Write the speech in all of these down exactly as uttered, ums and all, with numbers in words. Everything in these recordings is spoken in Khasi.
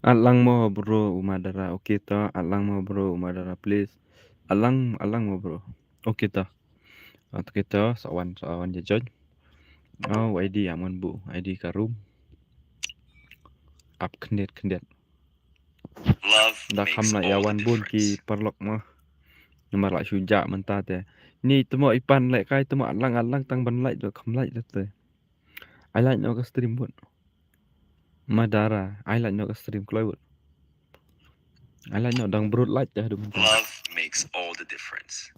Alang mo bro, u Madara. Okay to, alang mo bro, u Madara, please. Alang, alang mo bro. Okay to. Ah, okay to, sa wan, sa wan je join. Oh, I D aman bu, I D ka room. Ap khyndiat khyndiat. Da kham la ïa wan bun ki paralok mo. Namar la shu jah mynta te. Ni temo i pan leh kai temo alang alang tang ban like do kham like do te. Ai like noh ka stream bud. Madara, ai like noh ka stream kloi bud. Ai like noh dang brut like te haduh mynta. Love makes all the difference.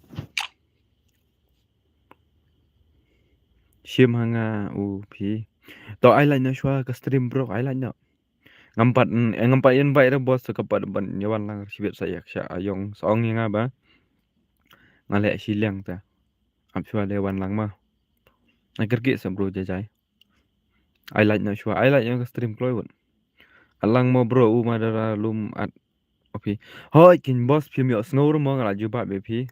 Shim ha nga u phi. To ai like noh shuwa ka stream bro, ai like noh. Ngam pat, mm, eh, ngam pat ïa invite re boss ka pat ban ïa wan lang shibit sa ïa sha ayong sa ong ïa nga ba. Nga leh shiliang ta. Ap shuwa leh wan lang ma. Ai kyrkieh sa bro jajai. Ai like noh shuwa, ai like noh ka stream kloi bud. Alang mo bro u Madara lum at. Okay. Hoi kin boss phim ïoh sngew ruh mo nga la jubab ïa phi.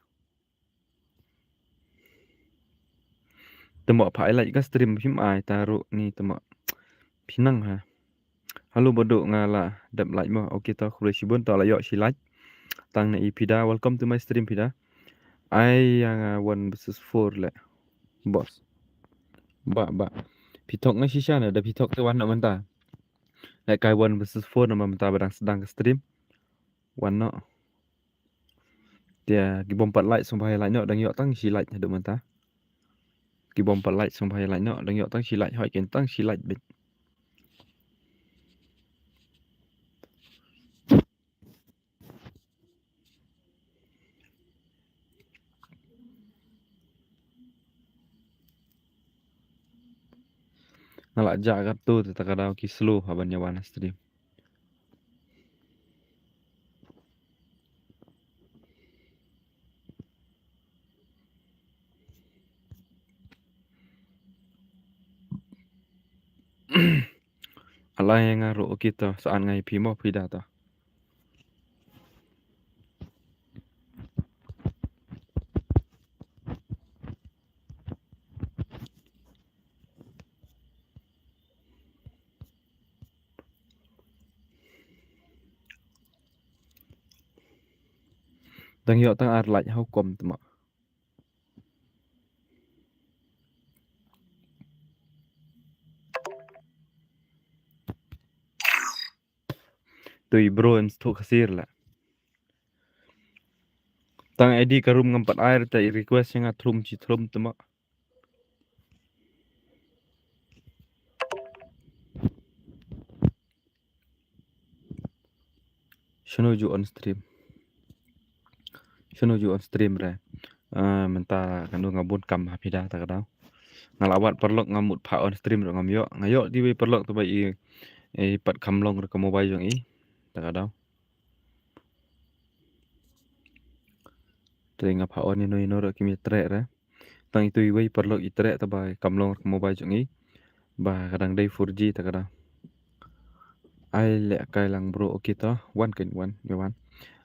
Temo pha ai like ka stream phim ai ta ruh ni temo. Phi nang ha. Halo badu nga la dep like mo. Okay to khublei shibun to la ïoh shi like. Tang na i Pida, welcome to my stream Pida. Ai ïa nga one versus four leh. Boss. Ba ba. Phi thok nga shisha na da phi thok te wan noh mynta. Leh kai one versus four na mynta ba dang sdang ka stream. Wan noh. Te ki bym pat like sngewbha ïa like noh dang ïoh tang shi like haduh mynta. Ki bym pat like sngewbha ïa like noh dang ïoh tang shi like hoi ken tang shi like bit. Nga la jah katto te ta ka daw ki slow ha ban ïa wan stream. Ala ïa nga ruh kita saan ngai phi mo phi da ta. Dang ïoh tang ar like how come tma. Tui bro em sthuk khasir la. Tang I D ka room ngam pat ai te request nga thrum chi thrum tma. Shano ju on stream. Shano ju on stream re. Ah, mynta kan du nga bun kam ha phi da ta ka daw. Nga la wad paralok nga mut pha on stream re ngam ïoh. Nga ïoh di wei paralok tu ba i, i pat kham long re ka mobile jong i. Ta ka daw. Te nga pha on ino ino re kim ïa treh re. Tang itu iwei paralok i treh ta ba kam long re ka mobile jong i. Ba ka dang dei four G ta ka daw. Ai leh kai lang bro, okay to. Wan ken wan, ïa wan.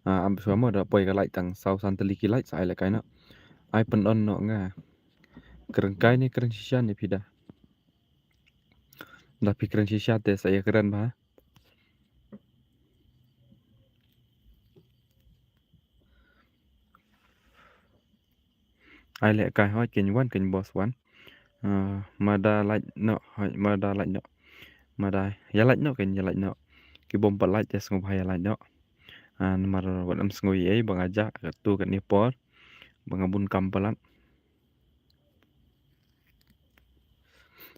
Ah, am shuwa mo da poi ka like tang saw san tylli ki like sa ai leh kai noh. Ai pyn on noh nga. Kren kai ne kren shisha ne phi da. Da phi kren shisha te sa ïa kren ba. Ai leh kai hoi ken wan ken boss wan. Ah, mada like noh, hoi mada like noh. Mada ïa like noh ken ïa like noh. Ki bym pat like te sngewbha ïa like noh. Ah, namar wat em sngew ïa ba nga jah katto katne por. Ba nga bun kam palat.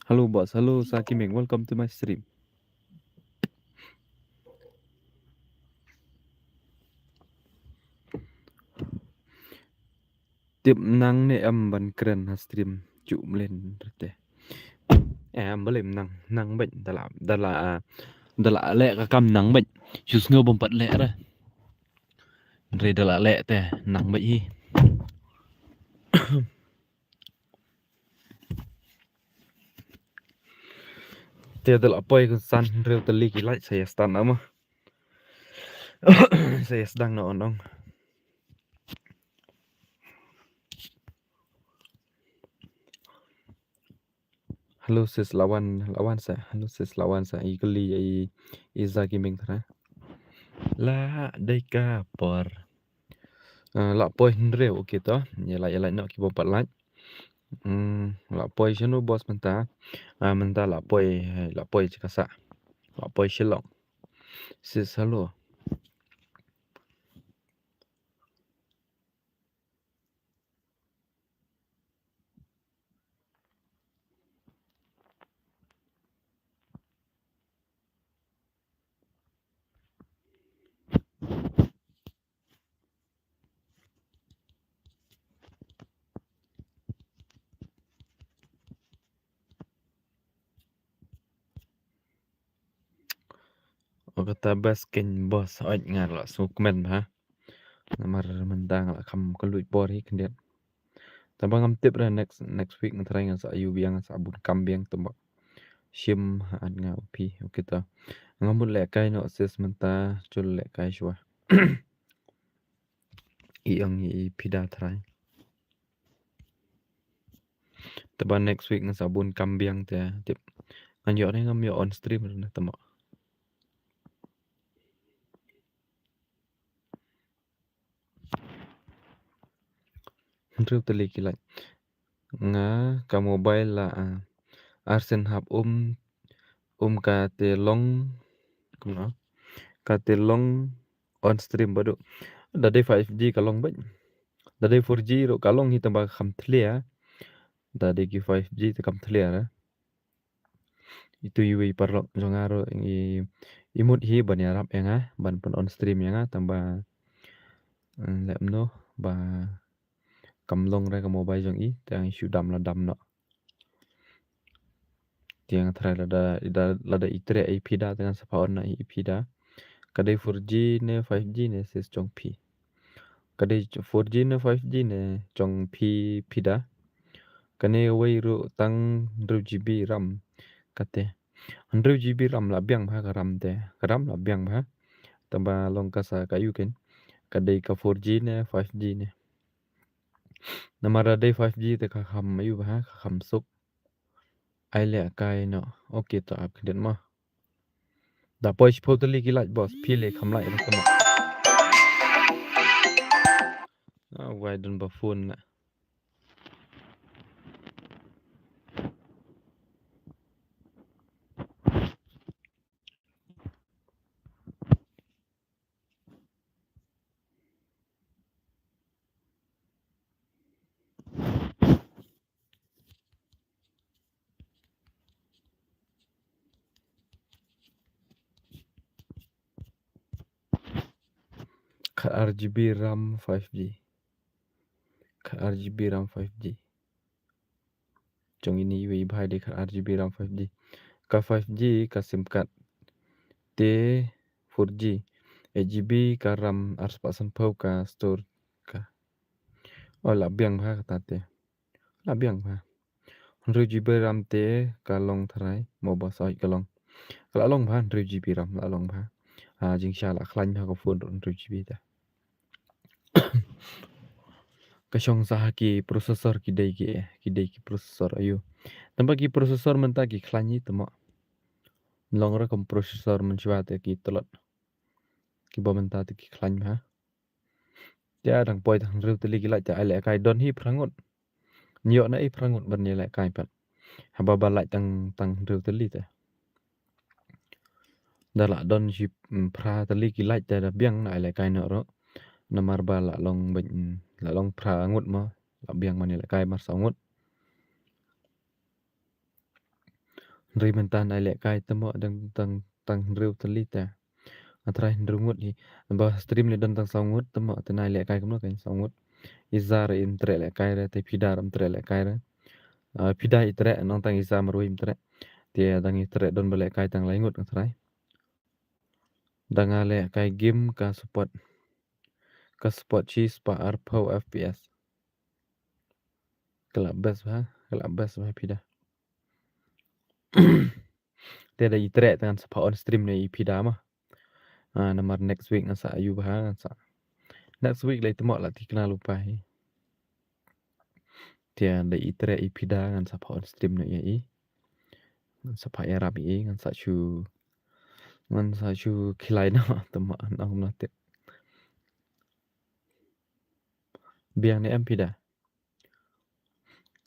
Hello boss, hello Saki Meng, welcome to my stream. Tip nang ne em ban kren ha stream ju mlen rete. Em balei nang, nang beit da la, da la, ah, da la leh ka kam nang beit. Ju sngew bym pat leh re. Re da la leh te nang beit hi. Te da la poi ka san hynriew tylli ki like sa ïa start na ma. Sa ïa sdang na on ong. Hello sis Lawan, Lawan sa. Hello sis Lawan sa. I kylli i, i Zaki Meng thra. La dei ka por. Ah, la poi hynriew, okay to. Ïa la, ïa la noh ki bym pat lait. Hmm, la poi shano boss mynta? Ah, mynta la poi, la poi Chakhesang. La poi Shillong. Sis, hello. O kata bas kein boss, oi nga la sngewkmen bha. Namar mynta nga la kham kylluid por hi khyndiat. Tangba ngam tip re next, next week nga try ngan sa ïoh biang, ngan sa bun kam biang tangba shim ha at nga u phi. Okay to. Nga mut lehkai noh sis mynta, chul lehkai shuwa. I ong i phi da try. Tangba next week ngan sa bun kam biang te tip. Ngan ïoh ne ngam ïoh on stream re ne tangba. Hynriew tylli ki lait. Nga ka mobile la, ah, arsien hap um, um kata long, kumno? Kata long on stream bad u. Da dei five G ka long bad. Da dei four G ruh ka long hi tangba kham thlia. Da dei ki five G te kham thlia re. Itu iwei i paralok jong nga ruh i, i mut hi ban ïarap ïa nga, ban pyn on stream ïa nga, tangba, mm, leh kumno ba kam long re ka mobile jong i, te ngi shu dam la dam noh. Te nga try lada, lada, lada i treh i phi da, te ngan sa pha on noh i phi da. Ka dei four G ne five G ne sis jong phi. Ka dei four G ne five G ne jong phi phi da. Kane wei ruh tang hynriew G B RAM kate. Hynriew G B RAM la biang bha ka RAM te. Ka RAM la biang bha. Tangba long ka sa ka ïoh kein. Ka dei ka four G ne five G ne. Namar da dei five G te ka kham ïoh bha, ka kham suk. Ai lehkai noh. Okay to ap khyndiat mo. Da poi shiphew tylli ki lait boss, phi leh kham lait ruh kumno. Ah, wai don ba phone na. Khat ar G B RAM five G. Khat ar G B RAM five G. Jong ini iwei i bhai dei khat ar G B RAM five G. Ka five G ka sim card. Te four G. Eight G B ka RAM, ar spah sanphew ka store ka. Oh, la biang bha kata te. La biang bha. Hynriew G B RAM te ka long tharai, mo ba soi ka long. Ka la long bha hynriew G B RAM, la long bha. Ah, jingshisha la khlaiñ bha ka phone ruh hynriew G B te. Ka shong sa ha ki processor ki dei ki, ki dei ki processor ayu. Tangba ki processor mynta ki khlaiñ hi tama. Long ruh kum processor mynshuwa te ki tlot. Kiba mynta te ki khlaiñ bha. Te dang poi tang hynriew tylli ki lait te ai lehkai don hi phra ngut. Ïoh na i phra ngut ban ïa lehkai pat. Haba ba lait tang, tang hynriew tylli te. Da la don shi, mm, phra tylli ki lait te da biang na ai lehkai noh ruh. Namar ba la long ban, mm, la long phra ngut mo. La biang ban ïa lehkai mar saw ngut. Hynriew mynta na ai lehkai tama dang tang, tang hynriew tylli te. Nga try hynriew ngut hi. Ba stream leh don tang saw ngut tama te na ai lehkai kumno kan saw ngut. I Za re im treh lehkai re, te phi da re im treh lehkai re. Ah, phi da i treh, nang tang i Za marwei im treh. Te dang i treh don ba lehkai tang lai ngut nga try. Da nga lehkai game ka support. Ka support shi spah arphew F P S. Ka la best bha, ka la best bha phi da. Te da i treh te ngan sa pha on stream ne i phi da ma. Ah, namar next week ngan sa ïoh bha ngan sa. Next week lei tama la thikna lypa hi. Te da i treh i phi da ngan sa pha on stream ne ïa i. Ngan sa pha ïarap ïa i, ngan sa shu Ngan sa shu khilai noh, tama nang na te. Biang ne em phi da.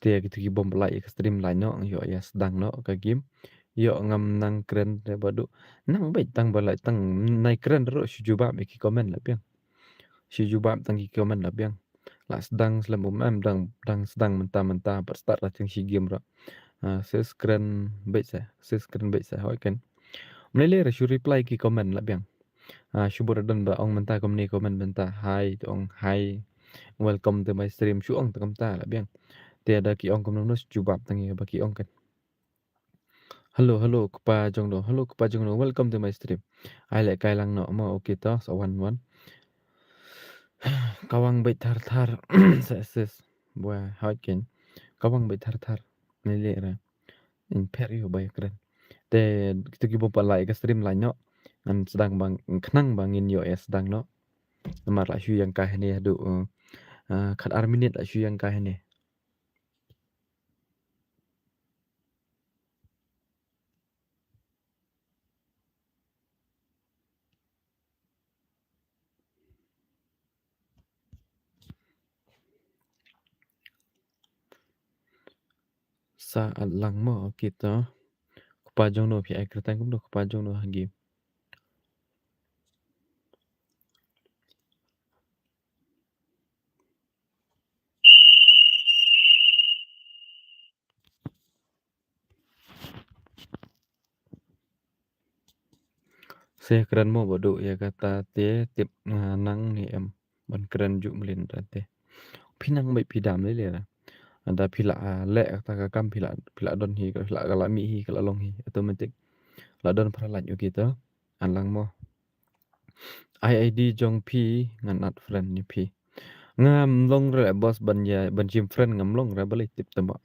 Te kito ki bym pynlait ïa ka stream, lait noh, ïoh ïa sdang noh ka game. Ïoh ngam nang kren re ba duh. Nang beit tang ba lait tang nai kren ruh shu jubab ïa ki comment la biang. Shu jubab tang ki comment la biang. La sdang slem um em dang, dang sdang mynta mynta pat start la tang shi game ruh. Ah, sis kren beit sa, sis kren beit sa hoi ken. Mlei lei re shu reply ki comment la biang. Ah, shu bud don ba ong mynta kumne comment mynta hi, to ong hi. Welcome to my stream. Shu ong ta kumta la biang. Te da ki ong kumno shu jubab tang ïa ba ki ong kan. Hello, hello, kpa jong no. Hello, kpa jong no. Welcome to my stream. Ai leh kai lang noh mo, okay to, sa wan wan. Kawang beit thar thar. Sa sis. Bwa hoi ken. Kawang beit thar thar. Ni le ra. In pher ïa ba ïa kren. Te kito ki bym pat lait ka stream lait noh. Ngan sdang bang khnang ba ngin ïoh ïa sdang noh. Namar la shu ïeng kai hane haduh, uh, uh, khat ar minit la shu ïeng kai hane. Sa at lang mo, okay to. Kpa jong no phi ai kyrteng kumno kpa jong no ha game. Sa kren mo ba duh ïa kata te tip nga nang ne em ban kren ju mlien ra te. Phi nang beit phi dam lei lei ra. Ada phi la, ah, leh kata ka kam phi la, phi la don hi, phi la ka la mih hi, ka la long hi automatic. La don phra lait u kita. An lang mo. Ai ID jong phi ngan add friend ïa phi. Ngam long re boss ban ïa, ban shim friend ngam long re balei tip tama.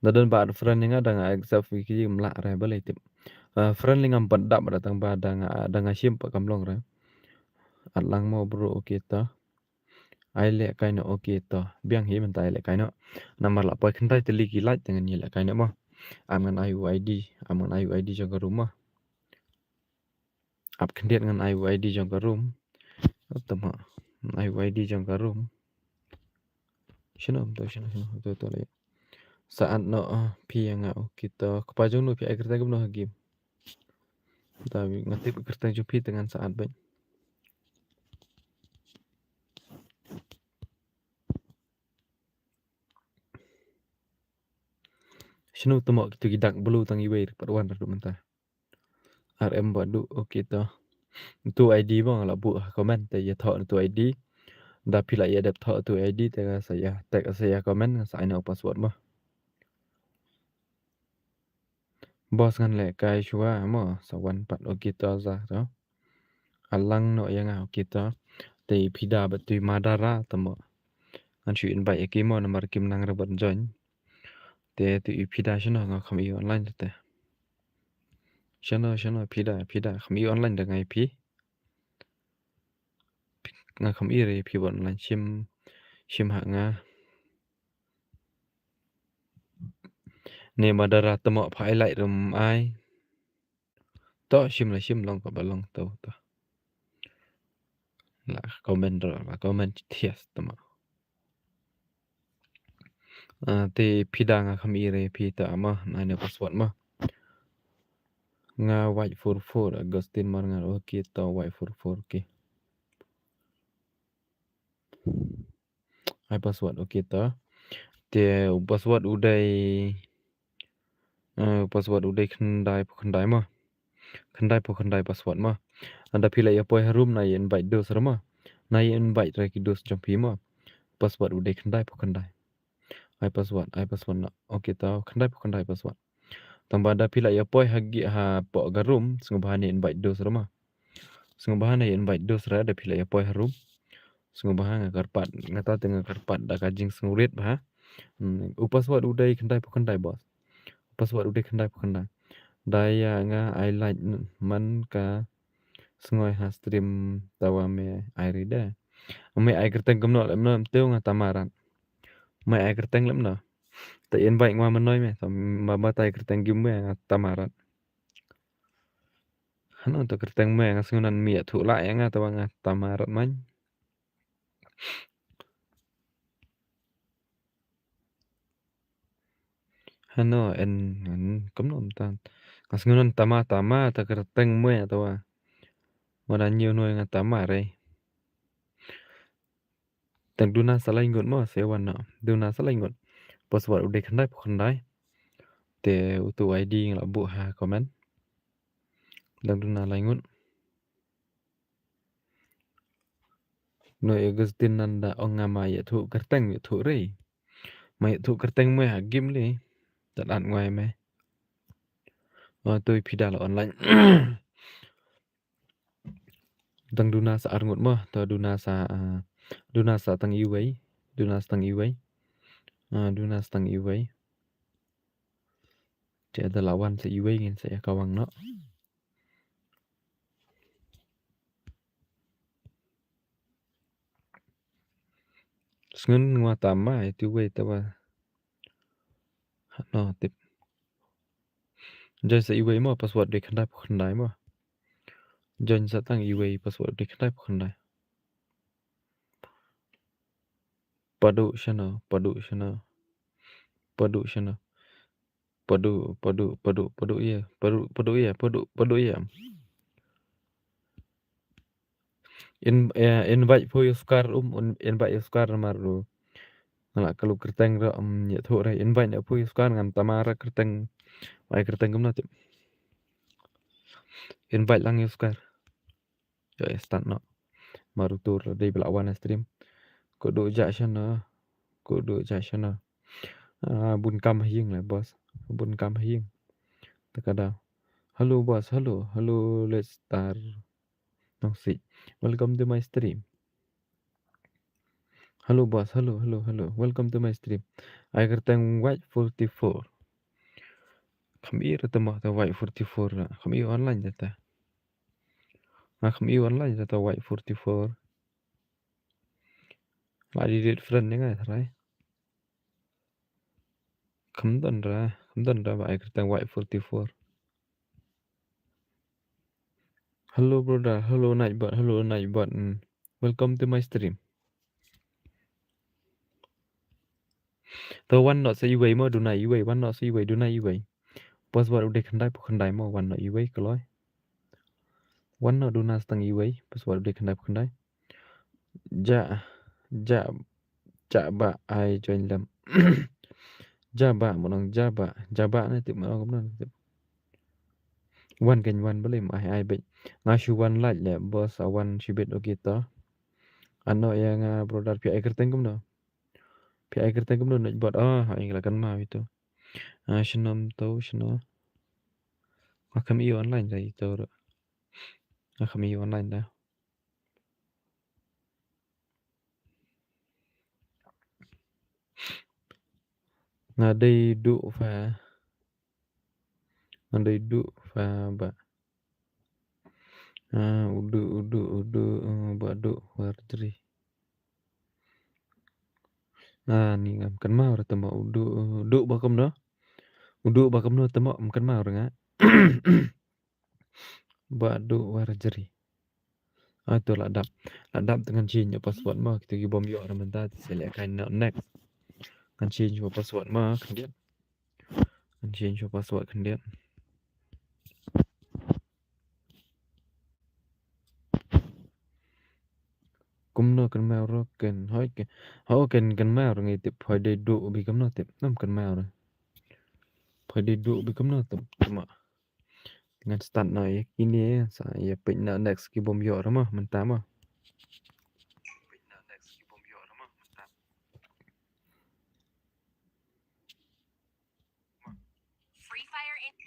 Da don ba add friend ïa nga da nga accept ïa ki ym lah re balei tip. Ah, friend lei ngam pat dap re tang ba da nga, da nga shim pat kam long re. Add lang mo bro, okay to. Ai leh kai noh, okay to. Biang hi mynta ai leh kai noh. Namar la poi khyndai tylli ki lait te ngan ïa leh kai noh mo. Am ngan ai u ID, am ngan ai u ID jong ka room mo. Ap khyndiat ngan ai u ID jong ka room. Tama. Ngan ai u ID jong ka room. Shano to, shano, shano to, to leh. Sa add noh, ah, phi ïa nga, okay to. Kpa jong no phi ai kyrteng kumno ha game. Ta wi nga tip kyrteng jong phi te ngan sa add beit. Shano tama kito ki dak blue tang iwei pat wan ruh mynta. RM ba duh, okay to. Tu ID mo nga la buh ha comment te ïa thoh tu ID. Da phi la ïa dep thoh tu ID te nga sa ïa tag sa ïa comment nga sa ai na u password mo. Boss ngan leh kai shuwa mo sa wan pat, okay to za to. Alang noh ïa nga, okay to. Te phi da ba tu Madara tama. Ngan shu invite ïa ki mo namar kim nang re ban join. Te tu i phi da shano nga kham i online te. Shano, shano phi da, phi da kham i online da nga i phi. Nga kham i re phi ban online shim, shim ha nga. Ne Madara tama pha ai like rum ai. To shim la shim long ka ba long to to. La comment ro, la comment thias tama. Ah, te phi da nga kham i re phi ta ma, na ne password ma. Nga white four four, Agustin Marngar, okay to white four four, okay. Ai password, okay to. Te u password u dei, eh, password u dei khyndai phew khyndai ma. Khyndai phew khyndai password ma. Lada phi la ïa poi ha room na ïa invite dos re ma. Na ïa invite re ki dos jong phi ma. Password u dei khyndai phew khyndai. Ai password, ai password na. Okay to, khyndai phew khyndai password. Tang ba lada phi la ïa poi ha gi, hapoh ka room, sngewbha ne invite dos re ma. Sngewbha ne invite dos re lada phi la ïa poi ha room. Sngewbha nga kyrpad, nga ta te nga kyrpad da ka jingsngewrit bha. Hmm, u password u dei khyndai phew khyndai boss. U password u dei khyndai phew khyndai. Da ïa nga ai like man ka sngewbha stream tawa me ai re da. Me ai kyrteng kumno lem no em teo nga tamarat. Me ai kyrteng lem no. Te invite ngwa menoi me, ta ma, ma ta ai kyrteng gim me nga tamarat. Ano to kyrteng me, nga sngew nan mi ïathuh lah ïa nga, te ba nga tama rat man. Hano en, en, kumno mynta. Nga sngew nan tama, tama, ta kyrteng me, te ba. Mada ñiew noi nga tama re. Tang duna sa lai ngut mo, sa wan no. Duna sa lai ngut. Password u dei khyndai phew khyndai. Te utu I D nga la buh ha comment. Tang duna lai ngut. Noi Augustine Nanda ong nga ma ïathuh kyrteng, ïathuh re. Ma ïathuh kyrteng me ha game le. Tad at ngwai me. Oh, tu phi da la online. Tang duna sa ar ngut mo, to duna sa, ah, duna sa tang iwei, duna sa tang iwei. Ah, duna sa tang iwei. Te da la wan sa iwei ngin sa ïa kawang no. Sngew ngwa tama ïa tu wei te ba. No tip. Join sa iwei mo, password dei khyndai phew khyndai mo. Join sa tang iwei, password dei khyndai phew khyndai. Padu shano, padu shano. Padu shano. Padu, padu, padu, padu ïa. Padu, padu ïa, padu, padu ïa. In, eh, invite phi ïa u Skar um, un-, invite ïa u Skar namar u. Nga la kyllu kyrteng ruh, um, ïathuh re, invite na phi ïa u Skar, ngam tama re kyrteng, ai kyrteng kumno tip. Invite lang ïa u Skar. Ïa, start noh. Mar utu dei ba la wan stream. Ko duh jah shano. Ko duh jah shano. Ah, bun kam ha ïing le, boss. Bun kam ha ïing. Te ka da. Hello, boss. Hello. Hello, let's start. Nongsi. Welcome to my stream. Hello, boss. Hello, hello, hello. Welcome to my stream. Ai kyrteng White forty-four. Kham i re te mo te White forty-four na. Kham i online te te. Nga kham i online te te White forty-four. La delete friend ne nga trai. Kham don ra, kham don ra ba ai kyrteng White forty-four. Hello brother, hello Nightbot, hello Nightbot. Mm. Welcome to my stream. To wan noh sa iwei mo, duna iwei, wan noh sa iwei, duna iwei. Password u dei khyndai phew khyndai mo, wan noh iwei kloi. Wan noh duna sa tang iwei, password u dei khyndai phew khyndai. Ja, ja, ja ba ai join lem. Ja ba mo nong ja ba, ja ba ne tip mo nong kumno ne tip. Wan kein wan ba lem ai ai beit. Nga shu wan lait le boss a wan shibit, okay to. Ano ïa nga brother phi ai kyrteng kumno. Phi ai kyrteng kumno Nightbot. Oh, ai la kynmaw ïa tu. Ah, shano to, shano. Nga kham i online da ïa tu ruh. Nga kham i online da. Nga dei duh pha. Nga dei duh pha ba. Ah, u duh, u duh, u duh, eh, ba duh Warjri. Ah, ni ngam kynmaw re te mo u duh, u duh ba kumno. U duh ba kumno te mo, ngam kynmaw re nga. Ba duh Warjri. Ah, to la dap. La dap te ngan change password mo, kito ki bym ïoh re mynta, te sa leh kai noh next. Ngan change password mo, khyndiat. Ngan change password khyndiat. Kumno kynmaw ro ken, hoi ken, ho ken kynmaw ro ngi tip, hoi dei duh bi kumno tip, nam kynmaw ro. Hoi dei duh bi kumno tip, tip mo. Ngan start noh ïa kine, sa ïa peit noh next ki bym ïoh re mo, mynta mo. Free Fire in-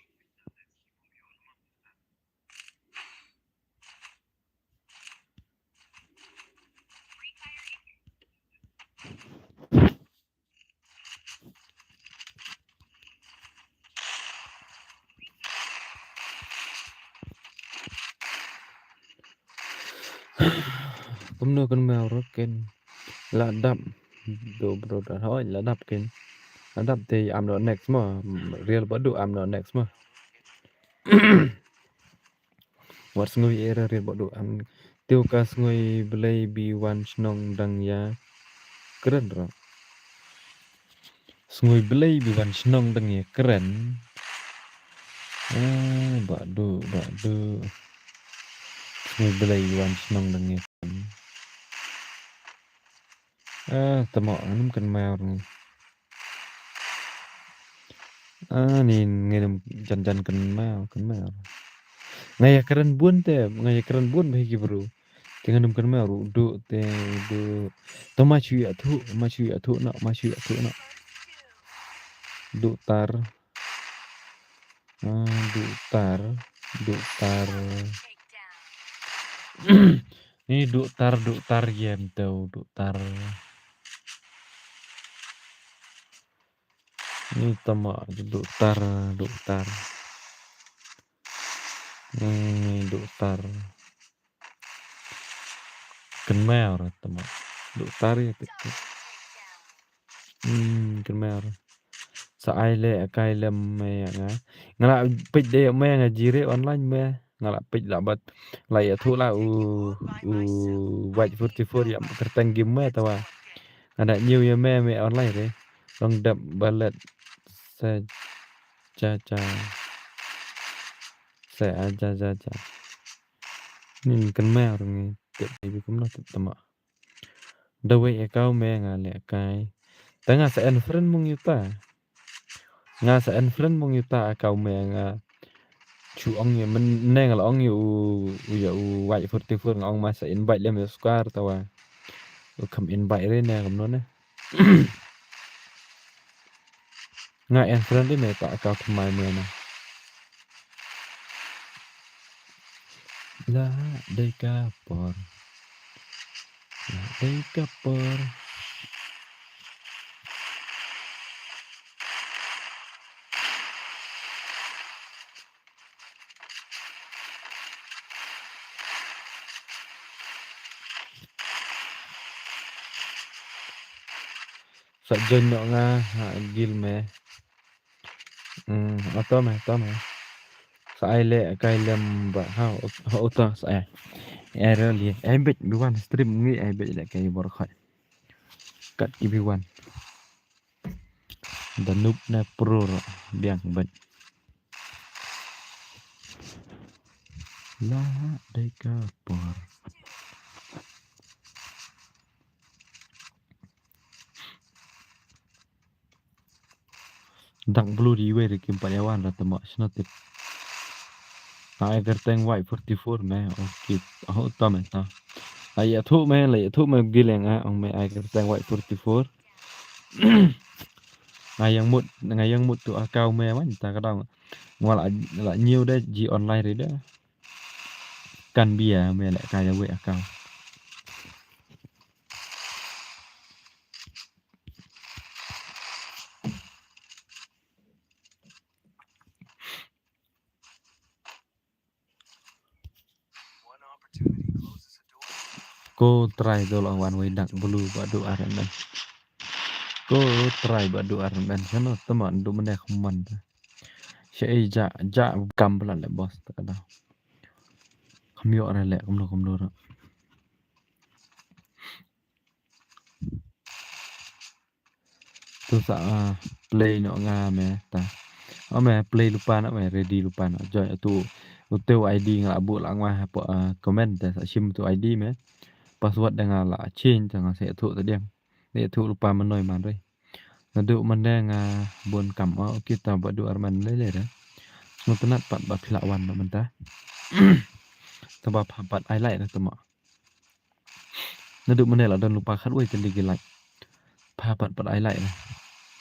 Kumno kynmaw ro ken. La dap. Duh brother. Hoi, la dap ken. La dap te am noh next mo. Real ba duh am noh next mo. Wat sngui era rit ba du an. Tiu ka sngui blei bi wan shnong dang ya kren ro. Sngui blei bi wan shnong dang ya kren. Ah, ba du, ba du. Sngui blei bi wan shnong dang ya kren. Ah, tamo, ngam kynmaw ngi. Ah, ni ngam jan jan kynmaw, kynmaw. Nga ïa kren bun te, nga ïa kren bun ba hi ki bru. Te ngam kynmaw ruh, du te, du. To ma shu ïathuh, ma shu ïathuh noh, ma shu ïathuh noh. Du tar. Ah, du tar, du tar. Ni du tar, du tar ïem tau, du tar. Ni tama du tar, du tar. Ni du tar. Kynmaw ra tama. Du tar ïa te. Hmm, kynmaw ra. Sa ai leh kai lem me ïa nga. Nga la peit de me nga jire online me. Nga la peit la bad la ïathuh la u, u White forty-four ïa kyrteng game me tawa. Nga da ñiew ïa me me online re. Long dep balet se cha cha. Se a cha cha cha. Nin kynmaw ra ngi tip bi kumno tip tama. Da wei account me nga leh kai. Ta nga sa unfriend mung uta. Nga sa unfriend mung uta account me nga. Chu ong ïa men ne nga la ong ïa u, u ïa u White forty-four nga ong ma sa invite lem ïa square tawa. U kham invite re ne kumno ne. Nga unfriend de me ta account thymmai me na. La dei ka por. La dei ka por. Sa join noh nga ha guild me. Hmm, oto me, oto me. Sa ai leh kai lem ba ha, ha oto sa ai. Ai re li, ai bit bi wan stream ngi ai bit leh kai bor khoi. Kat ki bi wan. Da nup ne pro ro biang bit. La dei ka por. Dak blu di wei ri kim pat ïa wan ra tama shna tip. Ai kyrteng White forty-four me. Okay. Oh, ta me ta. Ai ïathuh me, la ïathuh me gileng a ong me ai kyrteng White forty-four. Nga ïeng mut, nga ïeng mut tu account me wan ta ka dang. Nga la, la ñiew de ji online ri de. Kan bia me leh kai wei account. Ko trai dol wan wei dak bulu ba du ar men. Ko trai ba du ar men. Shano tama du mene khman. Sha ei ja, ja kam bla le boss ta ka da. Kham ïoh re leh kumno kumno ra. Tu sa, ah, play noh nga me ta. Oh me play lupa noh me ready lupa noh. Join tu. Utu I D nga la buh la nga hapo, ah, comment ta sa shim tu I D me. Password da nga la change ta nga sa tu ta diang. Ni tu lupa menoi man re. Nadu mende nga bun kam, oh, kita ba du arman le le re. Sngewtynnat pat ba phi la wan noh mynta. Taba pha pat ai like re tama. Nadu mende la don lupa khat wei tylli ki like. Pha pat pat ai like re.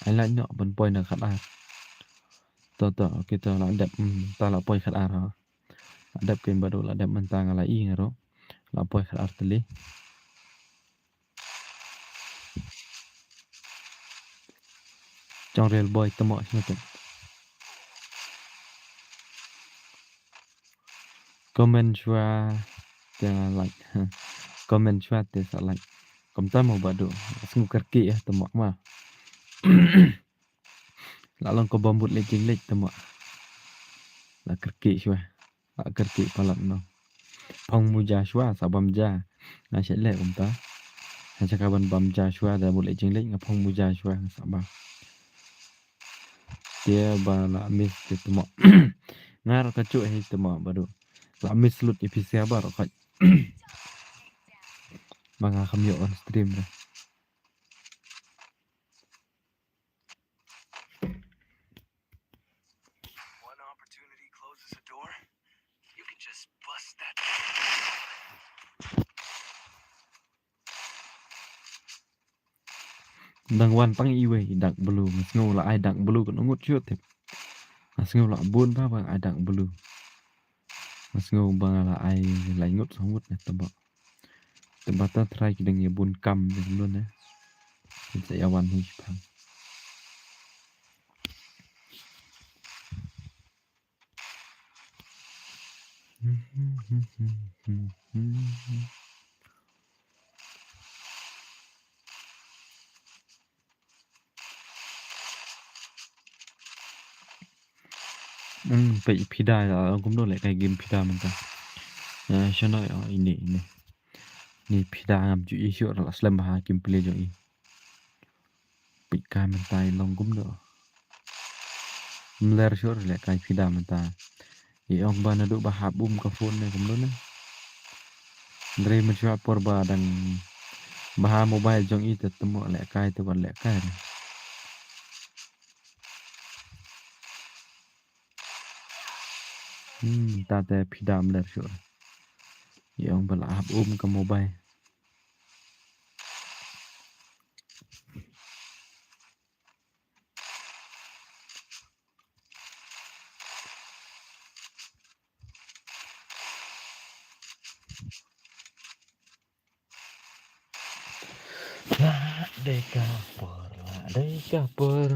Ai like noh ban poi na khat ar. To to, okay to la dep, hmm, ta la poi khat ar ha. La dep kin ba du la dep mynta nga la i nga ro. La poi khat ar tylli. Chong real boy tamo shna tu. Comment shwa te like. Comment shwa te sa like. Kom tamo ba du. Sngu kyrkieh tamo ma. La long ko bambut leit jing leit tamo. La kyrkieh shwa. La kyrkieh palat no. phong muja shuwa sa bam ja. Nga shet leh kumta. Ha jaka ban bam ja shuwa da bud leh jingleh nga phong muja shuwa nga sa bam. Te ba la miss te temo. Nga ruh ka chuh hi temo ba du. La miss lut episia ba ruh ka. Ba nga kham ïoh on stream da. One opportunity closes a door. You can just bust that. Dang wan tang iwei i Dark Blue, nga sngew la ai Dark Blue kan ngut shuh tip. Nga sngew la bun ba ba ai Dark Blue. Nga sngew ba la ai lai ngut saw ngut ne taba. Taba ta try ki dang ïa bun kam ne lun ne. Kita ïa wan hi pang. Hmm, peit phi da la kumno leh kai game phi da mynta. Eh, shano ïa ini ini. Ni phi da ngam ju i shuh la slem ha kim plie jong i. Peit kai mynta i long kumno. Mler shuh leh kai phi da mynta. I ong ba naduh ba hap um ka phone ne kumno ne. Ndrei mynshuwa por ba dang ba ha mobile jong i te temo leh kai te ban leh kai. Hmm, ta te phi da mler shuh. I ong ba la hap um ka mobile. La dei ka por, la dei ka por.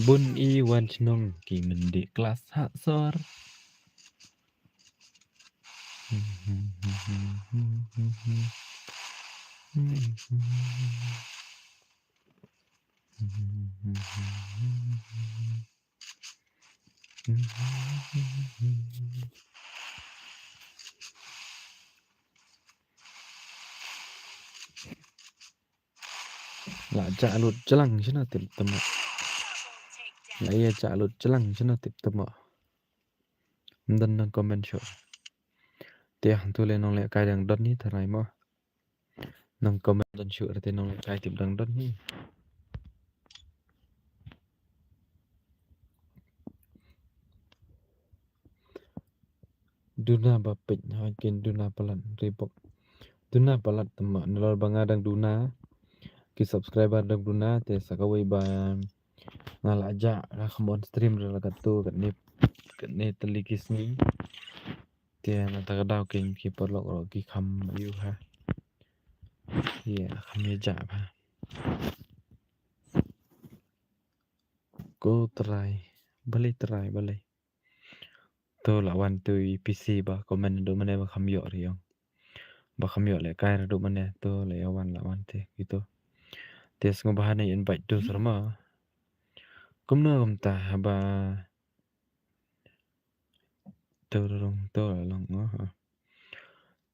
Bun i wan chnong ki myndi klas ha sor. La jah lut jlang shano tip temo. La ïa jah lut jlang shano tip temo. Ym don nang comment shuh. Te hangtu lei nongleh kai dang don hi tharai mo. Nang comment don shuh te nongleh kai tip dang don hi. Duna ba peit ha kin duna palat ribok. Duna palat temo nalor ba nga dang duna. Ki subscriber dang duna te sa kawei ba nga la jah ka kham on stream ruh la katto katne katne tylli ki sngi. Te na ta ka daw kin ki paralok ruh ki kham ïoh ha. Ïa kham ïa jah ha. Ko trai balei trai balei. To la wan tu i P C ba comment naduh mane ba kham ïoh ri ong. Ba kham ïoh leh kai naduh mane to la ïa wan la wan te kito. Te sngewbha ne invite tu srama. Kumno kumta haba to rung to la long oh.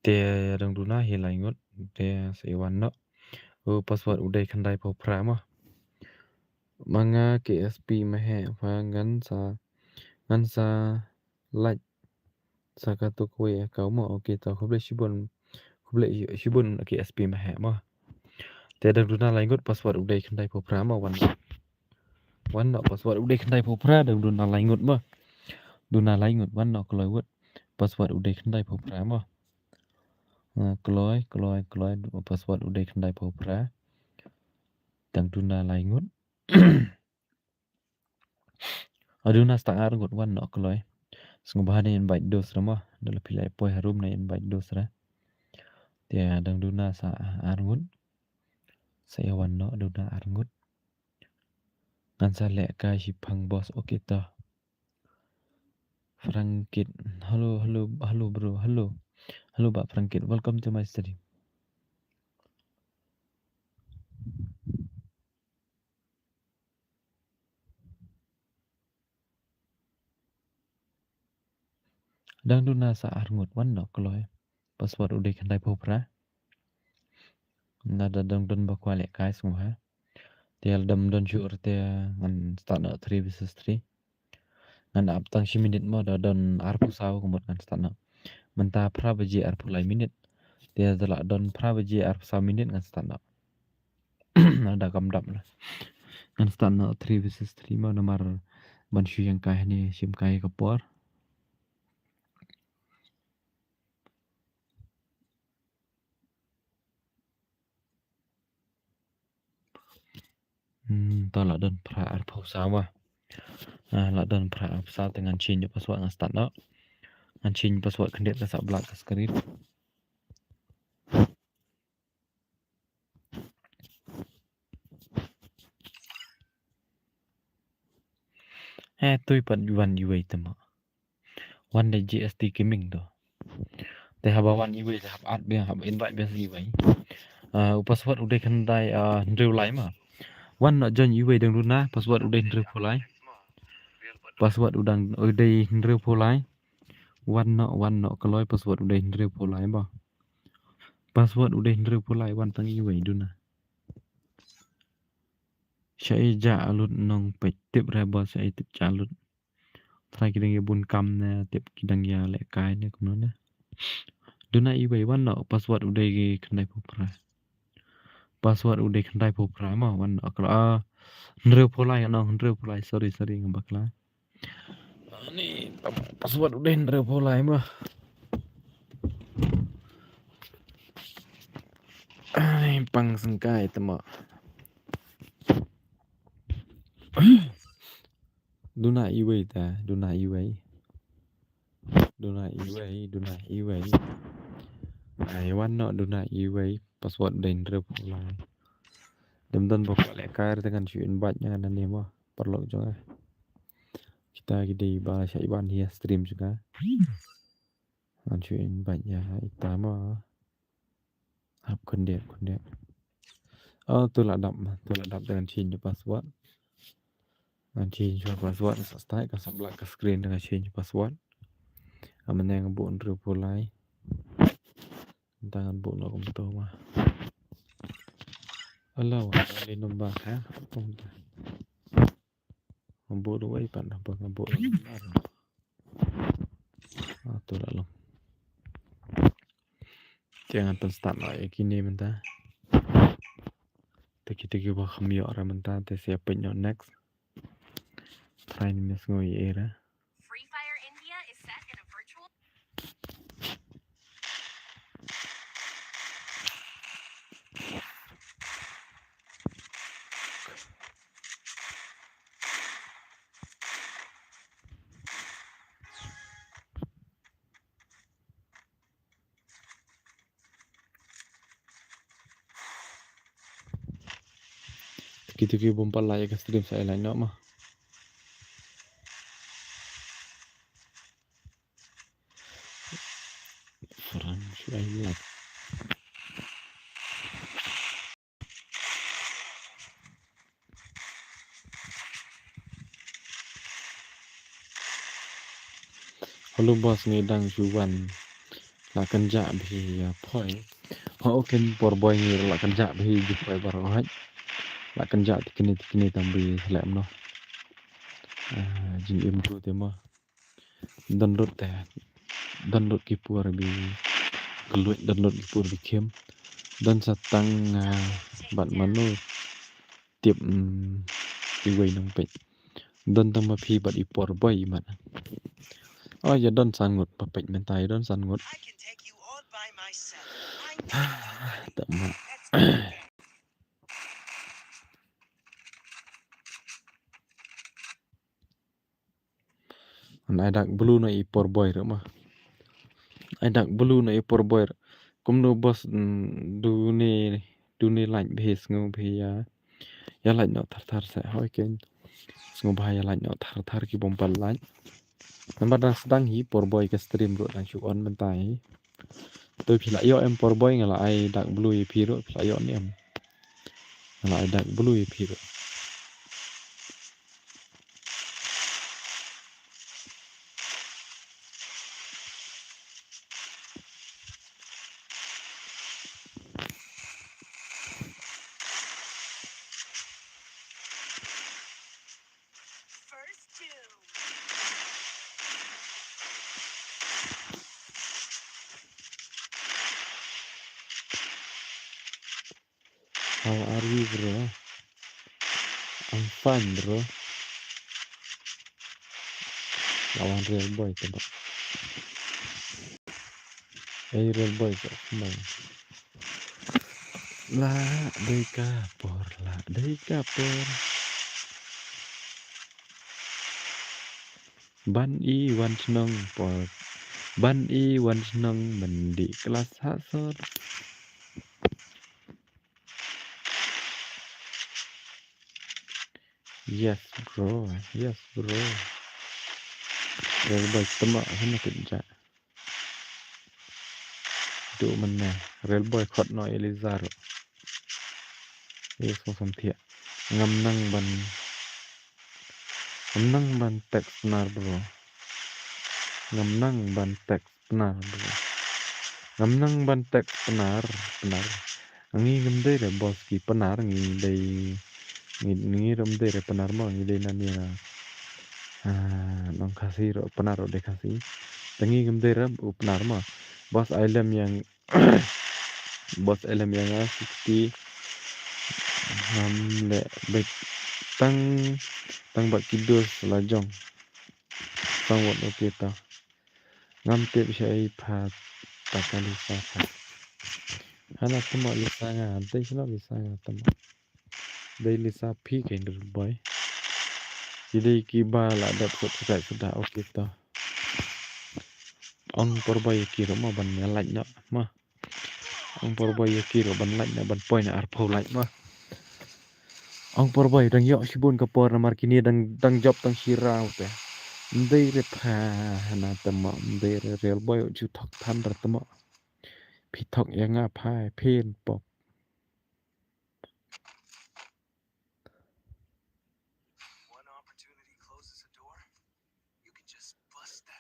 Te dang duna hi lai ngut te sa i wan noh. U password u dei khyndai phew phra mo. Ma nga K S P ma heh pha ngan sa ngan sa lait sa katu kawei account mo. Okay to khublei shibun khublei shibun K S P ma heh mo. Te dang duna lai ngut password u dei khyndai phew phra mo wan. Wan noh password u dei khyndai phew phra dang duna lai ngut mo. Duna lai ngut wan noh kloi wut. Password u dei khyndai phew phra mo. Kloi kloi kloi password u dei khyndai phew phra. Dang duna lai ngut. A duna stang ar ngut wan noh kloi. Sngewbha ne invite dos ra mo. Da la phi la poi harum ne invite dos ra. Te dang duna sa ar ngut. Sa ïa wan noh duna ar ngut. Ngan sa leh kai shiphang boss okay to. Frankit. Hello hello hello bro hello. Hello bah Frankit, welcome to my stream. Dang duna sa ar ngut, wan noh kloi. Password u dei khyndai phew phra. Lada dang don ba kwah lehkai sngewbha. Te lada ym don shuh te ngan start noh three versus three. Ngan ap tang shi minit mo, da don arphew saw ka mut ngan start noh. Mynta phra baje arphew lai minit. Te da lah don phra baje arphew saw minit ngan start noh. Lada kam dap lah. Ngan start noh three versus three mo, namar ban shu ïeng kai hangne shim kai ka por. Hmm, to lah don phra arphew saw mo. Ah, lah don phra arphew saw te ngan change password ngan start noh. Ngan change password khyndiat ka sa black ka screen. Eh, tui pat wan iwei te mo. Wan da G S T Gaming to. Te haba wan iwei te hap add biang, hap invite biang iwei. Ah, u password u dei khyndai, ah, hynriew lai mo. Wan noh join iwei dang duna, password u dei hynriew phew lai. Password u dang u dei hynriew phew lai. Wan noh, wan noh kloi, password u dei hynriew phew lai mo. Password u dei hynriew phew lai, wan tang iwei duna. Shaei jah lut nongpeit, tip re boss, shaei tip jah lut. Trai ki dang ïa bun kam ne tip ki dang ïa lehkai ne kumno ne. Duna iwei, wan noh, password u dei khyndai phew phra. Password u dei khyndai phew phra mo, wan noh kloi, ah, hynriew phew lai, nong hynriew phew lai, sorry, sorry, nga bakla. Ani, password u dei hynriew phew lai mo. Ani, pang sngewkai te mo. Duna iwei te, duna iwei. Duna iwei, duna iwei. Ai, wan noh duna iwei, password dei hynriew phew lai. Dang don ba kwah lehkai te ngan shu invite ïa nga nangne mo, paralok jong nga. Kita ki dei ba shah ïa ban ïa stream jong nga. Ngan shu invite ïa ita mo. Hap khyndiat, khyndiat. Oh, to lah dap mo, to lah dap, te ngan change password. Ngan change password, sa start ka sa black ka screen, te ngan change password. Mynne nga buh hynriew phew lai. Mynta ngan buh noh kumto mo. Hello, hello number ha. Nga buh duwai pat, haba nga buh number. Ah, to lah long. Te ngan pynstart noh ïa kine mynta. Te kita kiba kham ïoh re mynta te sa peit noh next. Try ne me sngew ïa re. Free Fire India is set in a virtual Tiki tiki bym pat like ïa ka stream, sa ai like noh mo. Fran, shu ai like. Hello boss, ngi dang shu wan. La kynjah bha ïa poi. Ho, okay, por boi ngi la kynjah bha ïa poi baroh hoi. La kynjah tikni tikni tang bha ïa lem noh. Ah, jingim tu te mo. Don lut te, don lut ki por ba kylluid, don lut ki por ba khim. Don sa tang, ah, bad mano tip, mm, iwei nongpeit. Don tang ma phi bad i por boi i mat. Oh, ïa don san ngut ba peit mynta, ïa don san ngut. Te ma. Ngan ai dak blue na i por boi ruh mo. Ai dak blue na i por boi ruh. Kumno boss, mm, dune, dune like bha, sngew bha ïa. Ïa like noh thar thar seh hoi ken. Sngew bha ïa like noh thar thar ki bym pat like. Namar dang sdang hi por boi ka stream ruh dang shu on mynta hi. To phi la ïoh em por boi, nga la ai dak blue ïa phi ruh, phi la ïoh ne em. Nga la ai dak blue ïa phi ruh. How are you, bro? I'm fine, bro. Lawan Real Boy te ba. Ei, Real Boy, ka kumne. La dei ka por, la dei ka por. Ban i wan shnong por. Ban i wan shnong, mynta klas ha sor. Yes, bro. Yes, bro. Real Boy tama hana kit ja. Du mynne. Real Boy khot noh Elizar. Yes, kong sam thiah. Ngam nang ban, ngam nang ban text Pnar, bro. Ngam nang ban text Pnar, bro. Ngam nang ban text Pnar, Pnar. Ngi ngam dei re boss ki Pnar, ngi dei, ngi, ngi ram dei re Pnar mo, ngi dei nani na. Ah, nong Khasi ro, Pnar ro dei Khasi. Te ngi ngam dei re u Pnar mo. Boss ai lem ïa nga, boss ai lem ïa nga sixty. Ngam leh beit tang, tang bad ki dos la jong. Tang wat, okay ta. Ngam tip sha i pha ta ka Lisa pha. Hana tama Lisa nga, dei shano Lisa nga tama. Dei Lisa phi kein Real Boy. Ki dei kiba la dep subscribe suda, okay to. Ong por Boy ïa ki ruh mo ban ïa like noh mo. Ong por Boy ïa ki ruh ban like noh, ban poi noh arphew like mo. Ong por Boy dang ïoh shibun ka por namar kine dang, dang jop tang shi round te. Ym dei re pha hana tama, ym dei re Real Boy u ju thok than re tama. Phi thok ïa nga pha phin pop.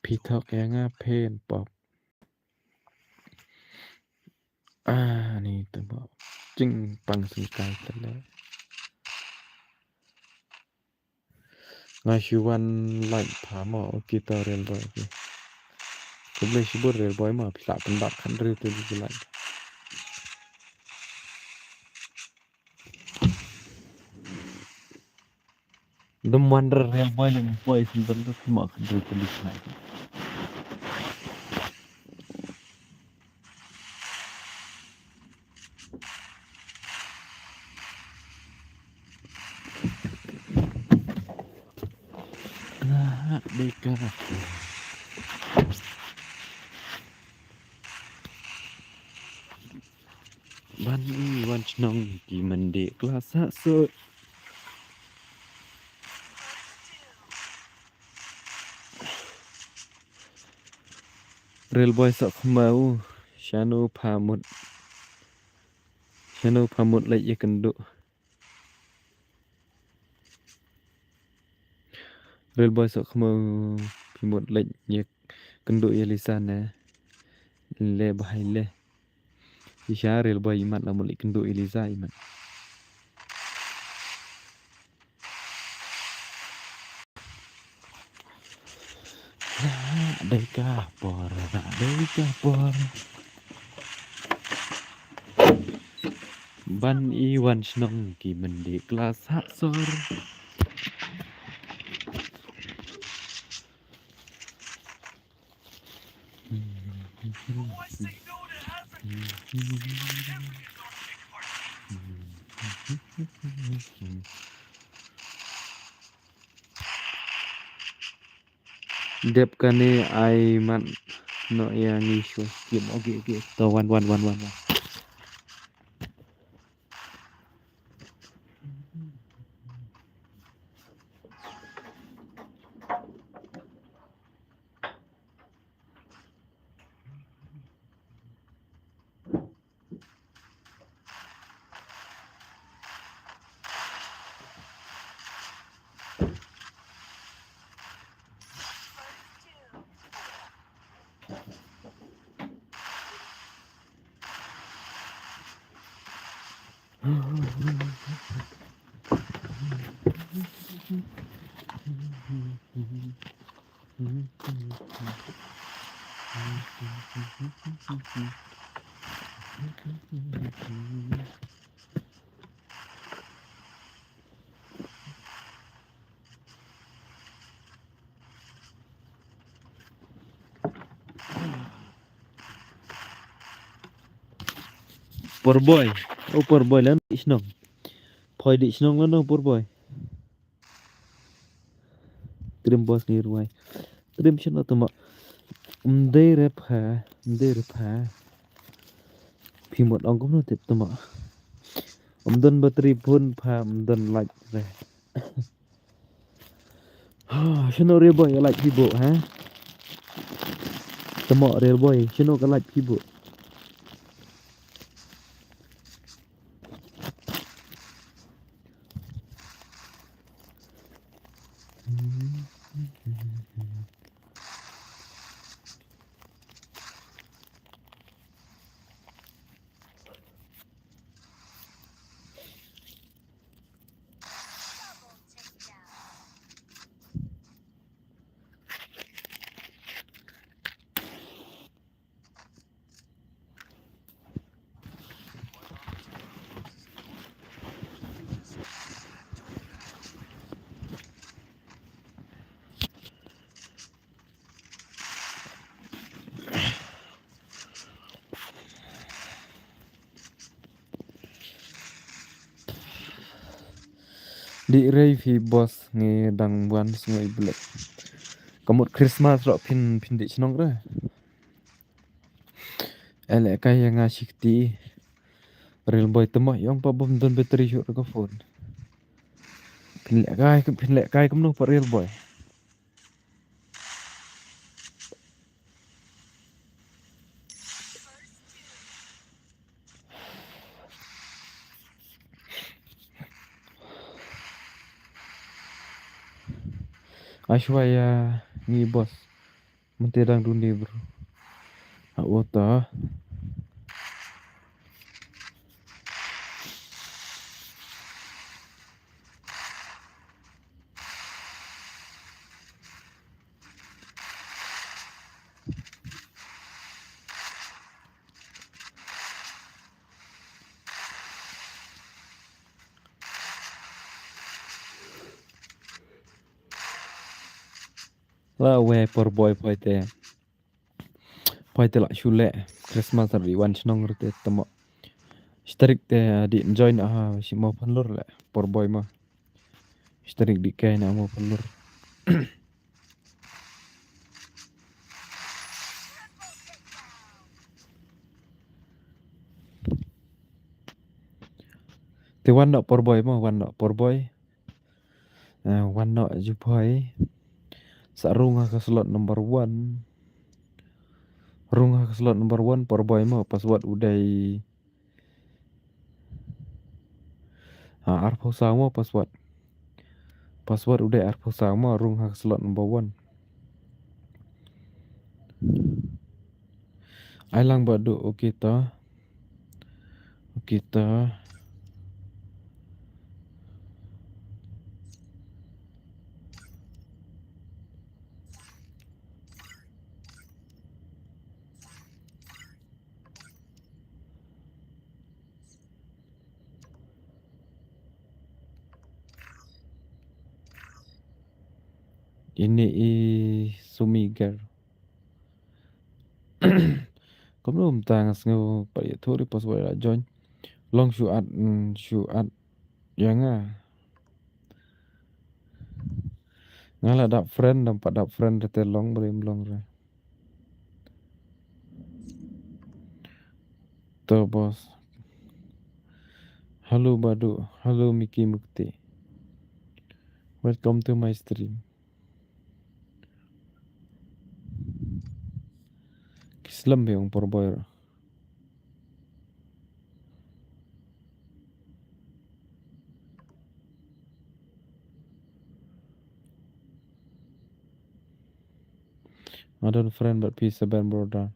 Phi thok ïa nga phin pop. Ah, ni tama. Jingpang sngewkai tang ne. Nga shu wan like pha mo, okay to Real Boy, okay. Khublei shibun Real Boy mo, phi lah pyndap khathynriew tylli ki like. Dum wan re Real Boy, lem Boy sngewbha to phi mo khathynriew tylli ki like. Lah dei ka. Ban i wan shnong ki mynta klas ha sor. Real Boy Sohkhmaw, shano pha mut, shano pha mut leit ïakynduh. Real Boy Sohkhmaw, phi mut leit ïakynduh ïa Lisa ne? Le bha ïa le. Shisha Real Boy imat la mut leit kynduh ïa Lisa imat. Dei ka por, dei ka por. Ban i wan shnong ki mynta klas ha sor. Dep kane ai mat noh ïa ngi shuh. Kim, okay, okay. To wan, wan, wan, wan, wan. Por boy. Oh, por boy, lano dih shnong? Poi dih shnong lano, por boy? Trim boss ngi rwai. Trim shano tama. Mdei re pha, mdei re pha. Phi mut ong kumno tip tama. Mdon battery phone pha, mdon light re. Ha, shano re boy, light phi bo, ha? Tama re boy, shano ka light phi bo? Dih rei phi boss, ngi dang wan sngew i blek. Ka mut Christmas ruh phin, phin dih shnong re. Ele kai ïa nga shikti. Real boy tama ïong pa bym don battery shuh re ka phone. Phin leh kai, phin leh kai kumno pa real boy. Ashwaya ngi boss. Mynta dang dun dei bro. Ha, ota. La we por boy poi te. Poi te la shu leh Christmas ar wan shnong rute tamo. Strik te di enjoy na ha shi mo phanlur le por boy ma. Strik di kai na mo phanlur. Te wan nok por boy ma, wan nok por boy. Eh, wan nok ju poi. Sa rung ha ka slot number one. Rung ha ka slot number one por boy ma, password u dei. Ha, arphew saw mo password. Password u dei arphew saw mo, rung ha ka slot number one. Ai lang ba du, okay ta. Okay ta. Ini i Sumiger. Kumno mynta nga sngew pat ïathuh ri password la join. Long shu add, mm, shu add ïa nga. Nga la dap friend, dang pat dap friend te long brim long re. To boss. Hello Badu, hello Mickey Mukti. Welcome to my stream. Ki slem be ong por boy. Adon friend but peace a ben brother.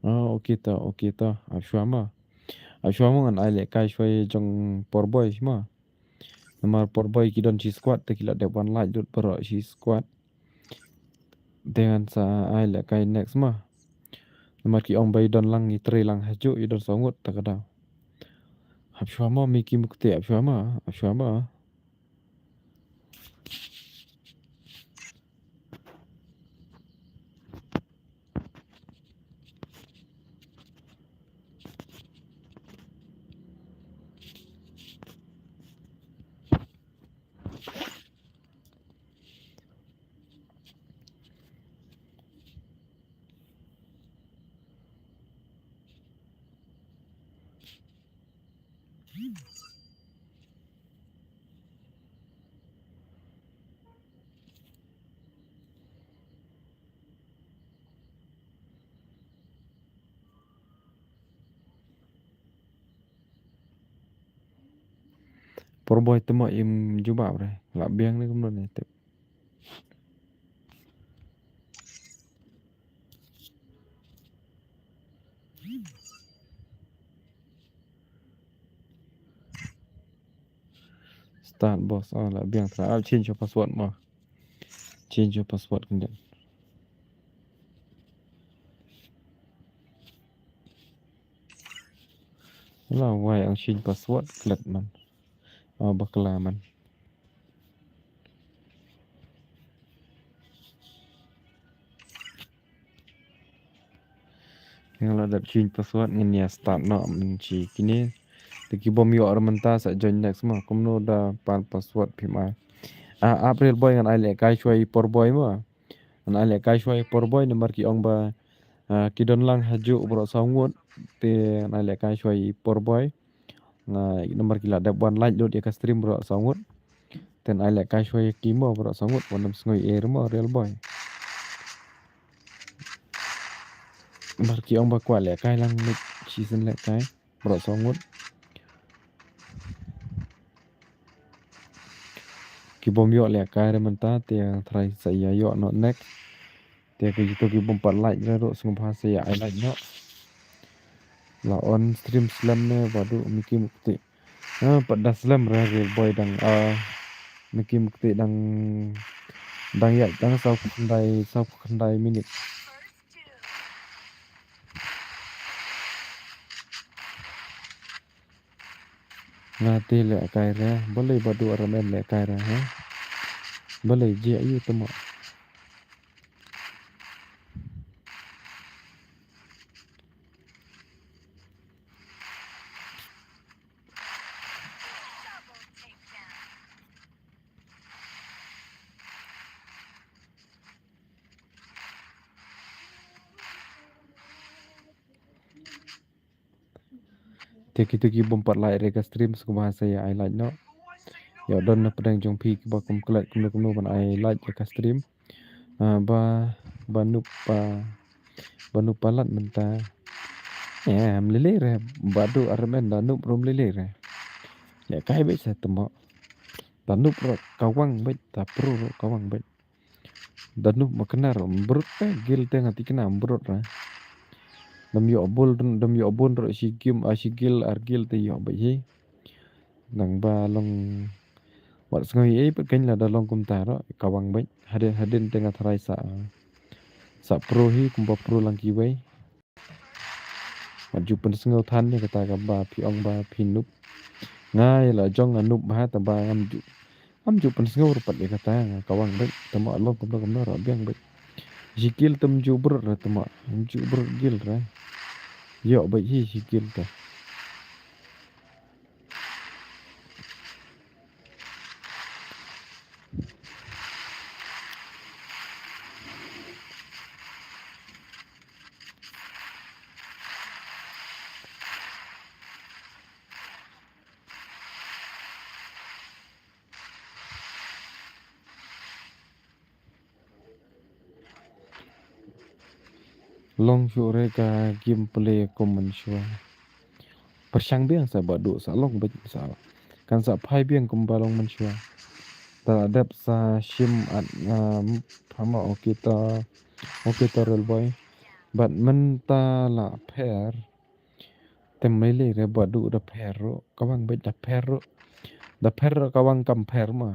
Oh, okay ta, okay ta. Ap shuwa ma. Ap shuwa ma ngan ai leh kai shuwa jong por boy ma. Namar por boy ki don shi squad te ki la dep wan lait dut baroh shi squad. Te ngan sa ai leh kai next ma. Namar ki ong ba i don lang i trei lang hajuh i don saw ngut ta ka daw. Ap shuwa ma Mickey Mukti ap shuwa ma, ap shuwa ma. Por boi te mo im jubab re. La biang ne kumno ne tip. Start boss, ah, la biang tra. Ah, change your password mo. Change your password kyndiat. La wai ang change password klet man. Ah, bakla man. Nga la dep change password ngan ïa start noh mynta shi kine. Te ki bym ïoh ruh mynta sa join next mo. Kumno da pan password phi ma. Ah, April boy ngan ai lehkai shuwa i por boi mo. Ngan ai lehkai shuwa i por boi namar ki ong ba, ah, ki don lang ha juh baroh saw ngut. Te ngan ai lehkai shuwa i por boi. Nga namar ki la dep wan like lut ïa ka stream baroh saw ngut. Te ngan ai lehkai shuwa ïa ki mo baroh saw ngut wan ym sngew ei mo real boy. Namar ki ong ba kwah lehkai lang mynta shisien lehkai baroh saw ngut. Ki bym ïoh lehkai re mynta te trai sa ïa ïoh noh next. Te kito ki bym pat like re ruh sngewbha sa ïa ai like noh. La on stream slem ne Badu Mickey Mukti. Ah, pat da slem re real boy dang, ah, Mickey Mukti dang, dang ïaid dang saw khyndai, saw khyndai minit. Nga te lehkai re, balei Badu R M N lehkai re, ha? Balei jia ïu te mo. Te kito ki bym pat like re ka stream sngewbha sa ïa ai like noh. Ïa don na pdeng jong phi kiba kum klet kumno kumno ban ai like ïa ka stream. Ah, ba, ba nup, ba, ba nup palat mynta. Em lele re, Badu R M N da nup rum lele re. Lehkai beit sa te mo. Da nup ruh ka wang beit, da pro ruh ka wang beit. Da nup ma knar mbrut te gil te nga tikna mbrut ra. Dam ïoh bul, dam ïoh bun ruh shi gim, ah, shi gil ar gil te ïoh beit hi. Nang ba long wat sngew ei pat kein lada long kumta ruh ka wang beit. Hadien hadien te nga tharai sa, sa pro hi kumba pro lang kiwei. Wat ju pynsngew than ïa kata kaba phi ong ba phi nup. Nga ïa la jong nga nup bha taba ngam ju, ngam ju pynsngew ruh pat ïa kata nga ka wang beit tama long kumno kumno ruh biang beit. Shi gil te ym ju brut re tama ym ju brut gil re. Ïoh beit hi shi gil te. Long shuh re ka gameplay kum mynshuwa. Pyrshang biang sa Badu sa long beit sa. Kan sa phai biang kumba long mynshuwa. Ta la dep sa shim at, um, phama, okay ta, okay ta real boy. Bad mynta la pher. Te ym lei lei re Badu da pher ruh, ka wang beit da pher ruh. Da pher ruh ka wang kam pher ma.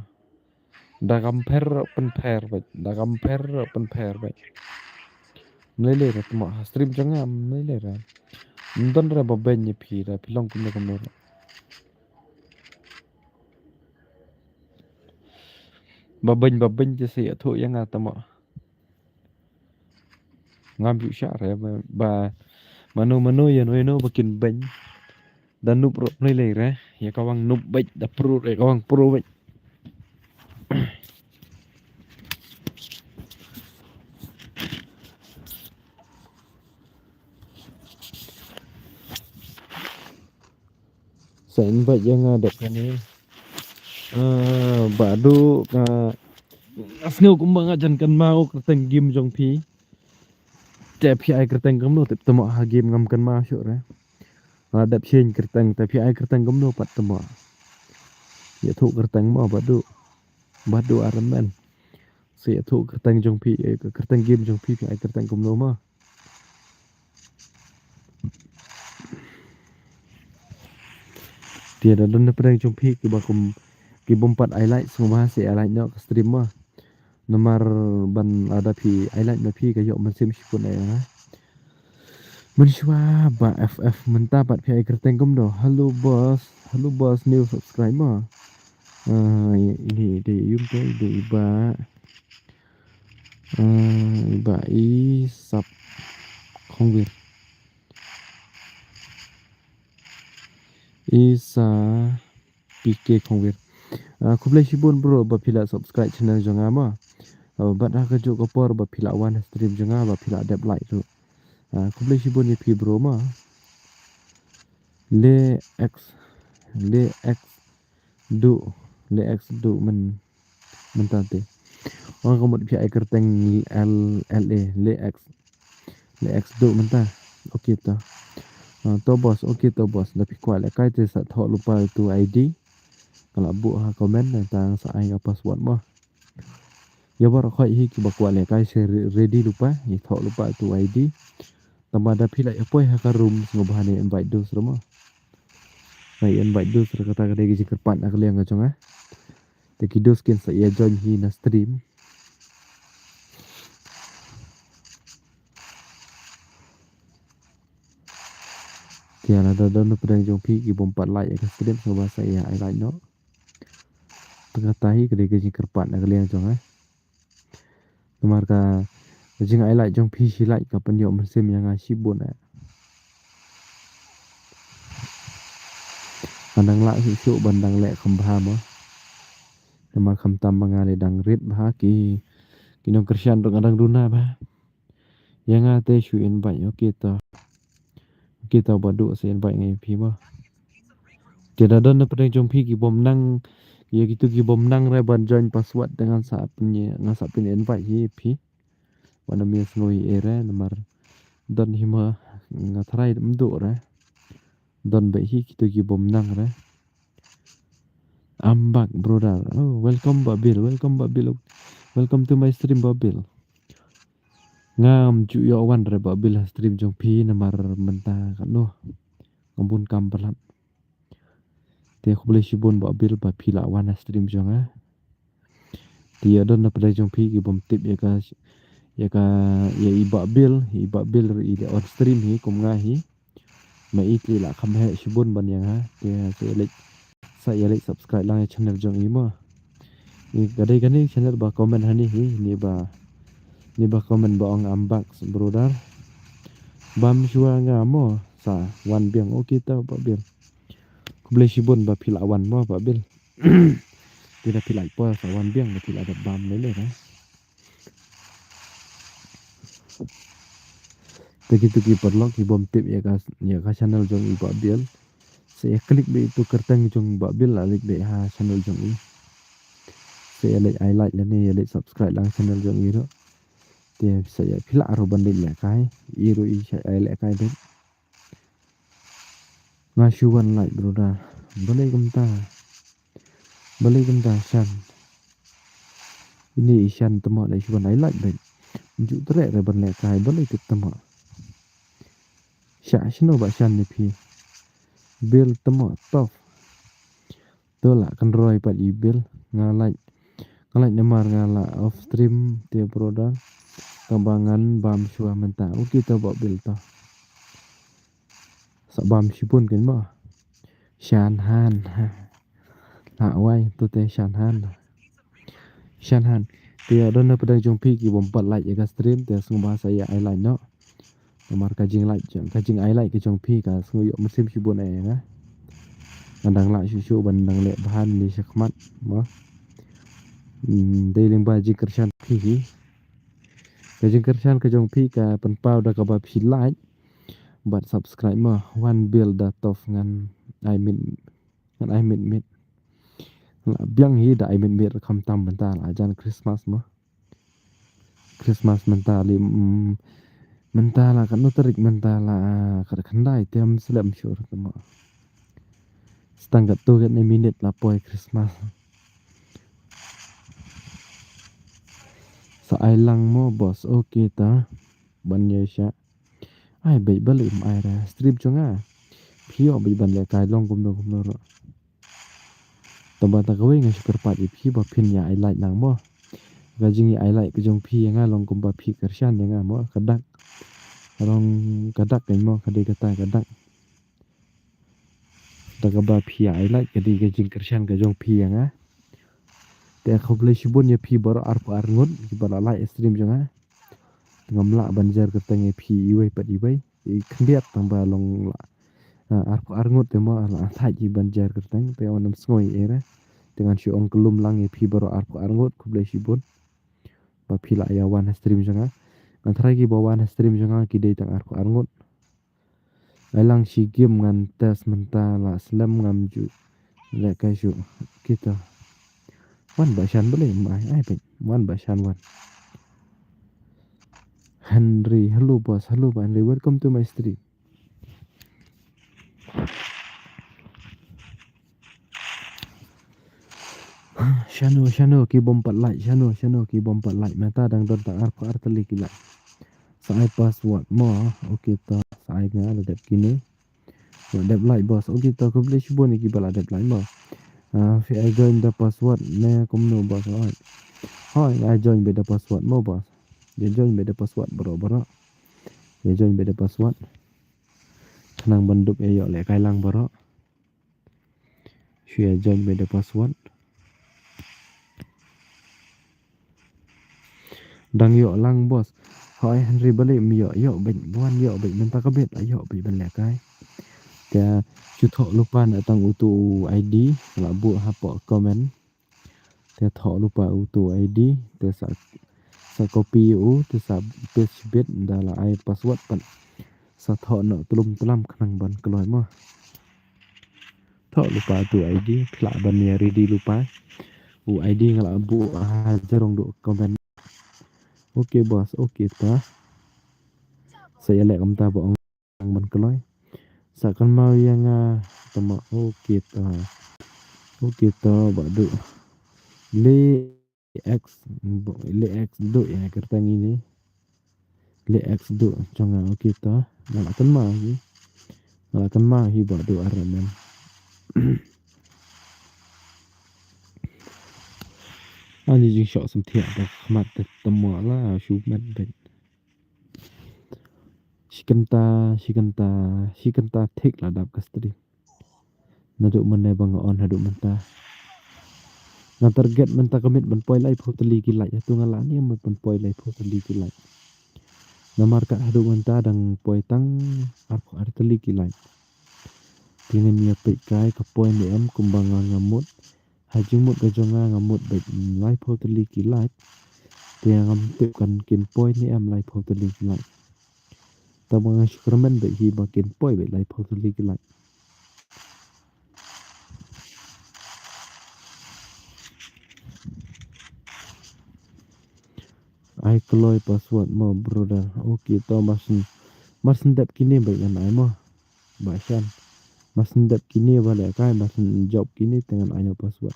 Da kam pher ruh pynpher beit, da kam pher ruh pynpher beit. Ym lei lei re tma ha stream jong nga ym lei lei re. Ym don re ba beiñ ïa phi re, phi long kumno kumno re. Ba beiñ ba beiñ te sa ïathuh ïa nga tma. Ngam ju shah re ba, ba mano mano ïano ïano ba kin beiñ. Da nup ruh ym lei lei re, ïa ka wang nup beit, da pro re ka wang pro beit. Sa invite ïa nga dep kane. Ah, Bah Du, nga sngew kumba nga jan kynmaw kyrteng game jong phi. Te phi ai kyrteng kumno, tip temo ha game ngam kynmaw shuh re. Nga dep change kyrteng, te phi ai kyrteng kumno pat temo. Ïathuh kyrteng mo Bah Du. Bah Du Iron Man. Sa ïathuh kyrteng jong phi, eh, kyrteng game jong phi, phi ai kyrteng kumno mo. Te da don na pdeng jong phi kiba kum, ki bym pat ai like, sngewbha sa ai like noh ka stream mo. Namar ban lada phi ai like noh phi ka ïoh mynsiem shibun eh, ha. Mynshuwa Bah F F mynta pat phi ai kyrteng kumno. Hello boss, hello boss, new subscriber. Ah, ini dei ïum te dei Bah. Ah, Bah Isap Khongwir. Isa P K Khongwir. Ah, khublei shibun bro ba phi la subscribe channel jong nga mo. Ah, bad ha kajuh ka por ba phi la wan stream jong nga ba phi la dep like ruh. Ah, khublei shibun ïa phi bro mo. Le X, le X Du, le X Du men, mynta te. Wan ka mut phi ai kyrteng L, L A, le X. Le X Du mynta. Okay to. Ah, to boss, okay to boss. Da phi kwah lehkai te sa thoh lypa tu I D. Ka la buh ha comment nangta sa ai ka password mo. Ïa baroh khoit hi kiba kwah lehkai sa re-, ready lypa, ïa thoh lypa tu I D. Tangba da phi la ïa poi ha ka room sngewbha ne invite dos ruh mo. Nai invite dos ruh kata ka dei ka jingkyrpad na ka liang ka jong nga. Te ki dos kin sa ïa join hi na stream. Te lada don na pdeng jong phi ki bym pat like ïa ka stream sngewbha sa ïa ai like noh. Te kata hi ka dei ka jingkyrpad na ka liang jong nga. Namar ka jing ai like jong phi shi like ka pynïoh mynsiem ïa nga shibun eh. Nga dang lah shuh shuh ban dang leh kham bha mo. Namar khamtam ba nga leh dang rit bha ki, ki nongkyrshan ruh nga dang duna bha. Ïa nga te shu invite, okay to. Okay to Bah Du sa invite nga ïa phi mo. Te da don na pdeng jong phi ki bym nang, ïa kitu ki bym nang re ban join password te ngan sa pyn, ngan sa pyn invite hi ïa phi. Wan ym ïa sngew hi eh re namar don hi mo nga tharai ym duh re. Don beit hi kitu ki bym nang re. I'm back brother. Oh, welcome Bah Bill. Welcome Bah Bill. Welcome to my stream Bah Bill. Ngam ju ïoh wan re Bah Bill ha stream jong phi namar mynta katno. Ngam bun kam palat. Te khublei shibun Bah Bill ba phi la wan ha stream jong nga. Te ïa don na pdeng jong phi ki bym tip ïa ka, ïa ka, ïa i Bah Bill, i Bah Bill i leh on stream hi kum nga hi. Ma i te la kham heh shibun ban ïa nga. Te sa ïa leit, sa ïa leit subscribe lang ïa channel jong i mo. Ni ka dei kane channel ba comment hani hi, ni ba, ni ba comment ba ong I'm back brother. Bam shuwa nga mo sa wan biang, okay to Bah Bill. Khublei shibun ba phi la wan mo Bah Bill. Te da phi la ïa poi sa wan biang ba phi la dep bam lei lei re. Te kitu ki paralok ki bym tip ïa ka, ïa ka channel jong i Bah Bill. Sa ïa click beit itu kyrteng jong Bah Bill la leit beit ha channel jong i. Sa ïa leit ai like lane ïa leit subscribe lang channel jong i ruh. Te sa ïa phi lah ruh ban leit lehkai. I ruh i sa ai lehkai beit. Nga shu wan like brother. Balei kumta? Balei kumta Shan? Ini i Shan tamo la shu wan ai like beit. Ju treh re ban lehkai balei tip tamo. Sha shano ba Shan ne phi. Bill tamo tough. To la kynroi pat i Bill. Nga like, nga like namar nga la off stream te brother. Tangba ngan bam shuwa mynta. Okay to Bah Bill to. Sa bam shibun kein mo. Shan han. La wai to te Shan han. Shan han. Te ïa don na pdeng jong phi ki bym pat like ïa ka stream te sngewbha sa ïa ai like noh. Namar ka jing like, ka jing ai like ka jong phi ka sngew ïoh mynsiem shibun eh ïa nga. Nga dang lah shuh shuh ban dang leh bha ne shakhmat mo. Hmm, dei lyngba jingkyrshan phi hi. Ka jingkyrshan ka jong phi ka pynpaw da kaba phi like bad subscribe mo. Wan Bill da tough ngan, I mean, ai mit mit. La biang hi da ai mit mit kham tam mynta la jan Christmas mo. Christmas mynta li, mm, mynta la katno tarik mynta la, ah, kat khyndai tem slem shuh te mo. Stang katto katne minit la poi Christmas. Sa ai lang mo boss, okay ta. Ban ïa sha. Ai beit ba leh im ai ra stream jong nga. Phi ïoh beit ban leh kai long kumno kumno ruh. Tang ba ta kawei nga shu kyrpad ïa phi ba phin ïa ai like lang mo. Ka jingïa ai like ka jong phi ïa nga long kumba phi kyrshan ïa nga mo ka dak. Long ka dak ka mo ka dei kata ka dak. Da kaba phi ïa ai like ka dei ka jingkyrshan ka jong phi ïa nga. Te khublei shibun ïa phi baroh arphew ar ngut kiba la like stream jong nga. Te ngam lah ban jer kyrteng ïa phi iwei pat iwei. I khyndiat tang ba long la, ah, arphew ar ngut te mo la thait hi ban jer kyrteng te wan ym sngewsih ïa re. Te ngan shu ong kyllum lang ïa phi baroh arphew ar ngut khublei shibun. Ba phi la ïa wan ha stream jong nga. Ngan tharai kiba wan ha stream jong nga ki dei tang arphew ar ngut. Ai lang shi game ngan test mynta la slem ngam ju leh kai shuh. Kita. Wan ba shan balei mai ai peit. Wan ba shan wan. Henry, hello boss, hello ba Henry, welcome to my stream. Shano, shano ki bym pat like, shano, shano ki bym pat like. Mynta dang don tang arphew ar tylli ki like. Sa ai password mo. Okay to, sa ai nga la dep kine. La dep like boss. Okay to, khublei shibun ïa kiba la dep like mo. Ah, phi ai join da password ne kumno boss? Hoi. Hoi, ai join beit da password mo boss. Ïa join beit da password baroh baroh. Ïa join beit da password. Khnang ban dup ïa ïoh leh kai lang baroh. Shu ïa join beit da password. Dang ïoh lang boss. Hoi Henry balei ym ïoh, ïoh beit, wan ïoh beit mynta ka beit, la ïoh beit ban leh kai. Te shu thoh lypa na tang uto u I D la buh hapoh comment. Te thoh lypa uto u I D te sa, sa copy u te sa paste beit da la ai password pat. Sa thoh noh tlum tlam khnang ban kloi mo. Thoh lypa tu I D, phi lah ban ïa ready lypa. U I D nga la buh ha jrong duh comment. Okay boss, okay ta. Sa ïa leh kumta ba ong ban kloi. Sa kynmaw ïa nga tama, okay ta. Okay ta ba duh. Le X, le X duh ïa kyrteng ine. Le X duh jong nga, okay ta. Nga la kynmaw hi. Nga la kynmaw hi ba duh ar men. Ani jingshoh sum thiah ba khmat te tama la shu met beit. Shi kynta, shi kynta, shi kynta thik la dap ka stream. Naduh mynne ba nga on haduh mynta. Nga target mynta ka miet ban poi laiphew tylli ki like. Hato nga lah ne em ban poi laiphew tylli ki like. Namar ka haduh mynta dang poi tang arphew ar tylli ki like. Te ngin ïa peit kai ka poi ne em kumba nga nga mut. Ha jingmut ka jong nga nga mut beit laiphew tylli ki like. Te ngam tip kan kin poi ne em laiphew tylli ki like. Tangba nga shu kyrmen beit hi ba kin poi beit laiphew tylli ki like. Ai kloi password mo brother. Okay to, mar syn, mar syn dep kine beit ngan ai mo. Ba shan. Mar syn dep kine ba leh kai, mar syn jop kine te ngan ai noh password.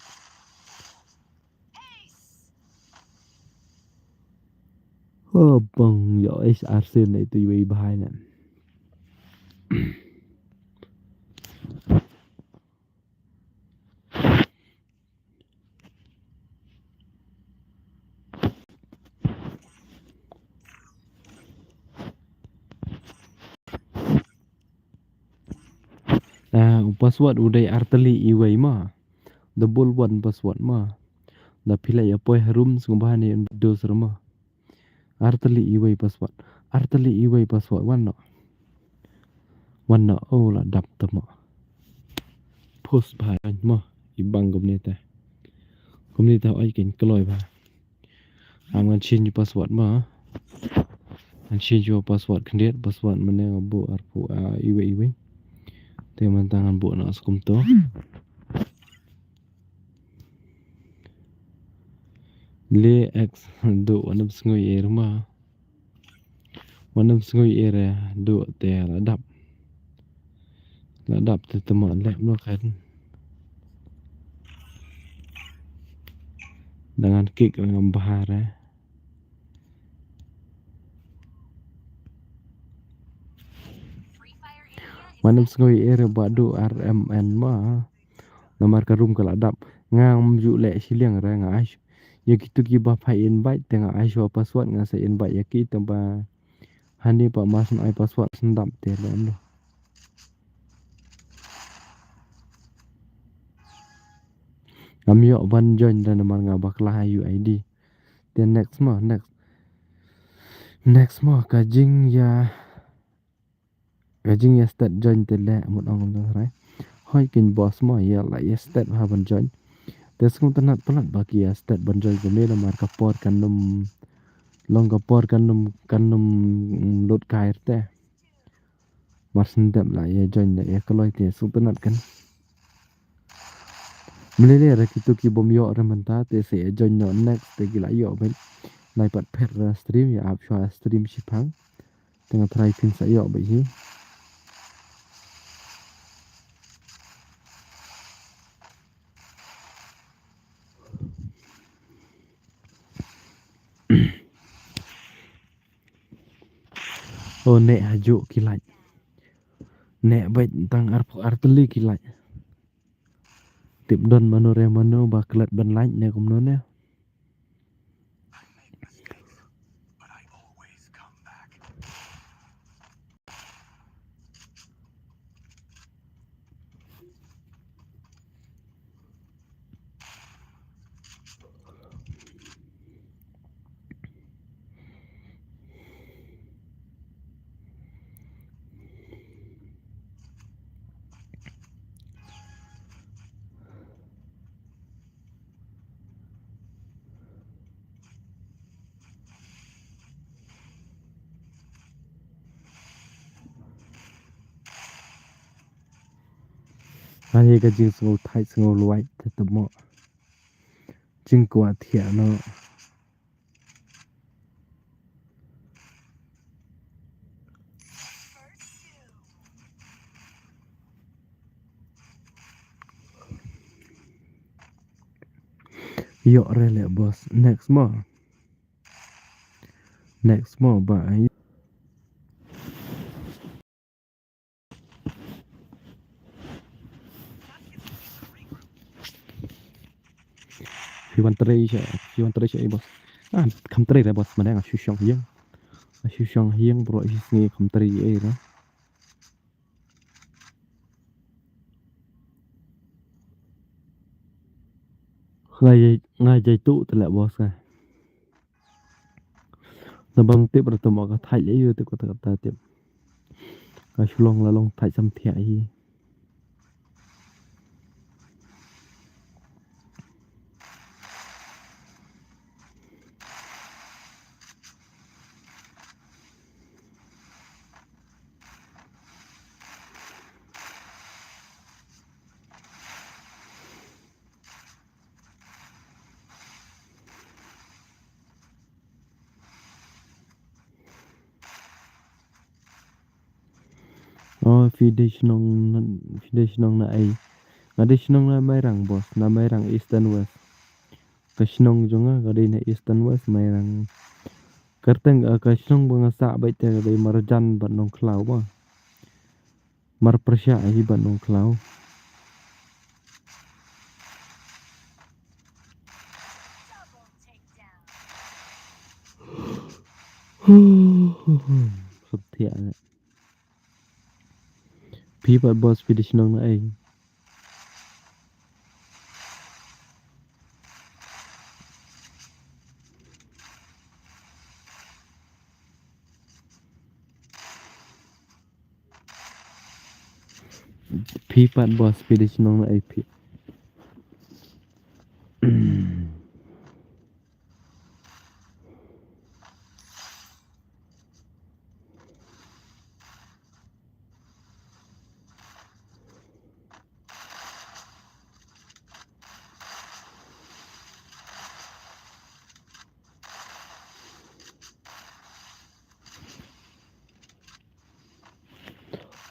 Oh, bang, yo, is arsen na itu iwei bahai nan. Ah, u password u dei ar tylli iwei ma. Double one password ma. Da phi la ïa poi harum sngewbha ne dos rama. Ar tylli iwei password. Ar tylli iwei password. Wan noh. Wan noh. Oh, la dap tama. Post bha mo. I bang kumne te. Kumne te oi kin kloi bha. Am ngan change password mo. Ngan change password khyndiat, password mynne nga buh arphew, ah, iwei iwei. Te mynta ngan buh noh skum to. Le ex du wanam sngui er ma. Wanam sngui er du te la dap. La dap te tama lek no kan. Dengan kik ngam bahar eh. Wanam sngui er ba du R M N ma. Namar ka room ka la dap. Ngam ju leh shiliang re nga ai. Ya kitu ki ba phai invite te nga ai shuwa password nga sa invite ya ki te ba. Hani pa mas ai password sendap te le no. Ngam ïoh ban join da namar nga bakla ha U I D. Te next ma, next. Next ma ka jing ya. Ka jing ya start join te le mut ong da rai. Hoi kin boss ma ya la ya start ha ban join. Te sngum tanat palat ba ki ya start ban join ko me namar ka por kan num long ka por kan num kan num lut kair te. Mar sendep la ya join la ya kloi te sngum tanat kan. Mlele ra kitu ki bom yo ra menta te se ya join no next te ki la yo ben. Lai pat pher ra stream ya ap shwa stream shipang. Tengah try pin sa yo ba hi. Oh ne haju ki lait. Ne bait tang arphew arteli ki lait. Tip don mano re mano ba klet ban lait ne kumno ne. Ani ka jingsngew thait sngew luwait te temo. Jingkwah thiah no. Yok re le boss. Next mo. Next mo ba. Phi wan trei sha, phi wan trei sha ei boss. Ah, kham trei re boss, ma dang nga shu shong hiang. Nga shu shong hiang bro, hi sngi kham trei ei re. Nga jai, nga jai tu te le boss nga. Na bang tip ra tamo ka thait le yu tip kata kata tip. Ka shlong la long thait sam thiah hi. Oh, phi dei shnong na, phi dei shnong na ei? Nga dei shnong na Mairang, boss, na Mairang Eastern West. Ka shnong jong nga ka dei na Eastern West Mairang. Kyrteng, eh, ka shnong ba nga sah beit te ka dei Marjan bad Nongkhlaw ba. Mar pyrshah hi bad Nongkhlaw. Sub thiah ne. Phi pat boss phi dei shnong na ei? Phi pat boss phi dei shnong na ei phi?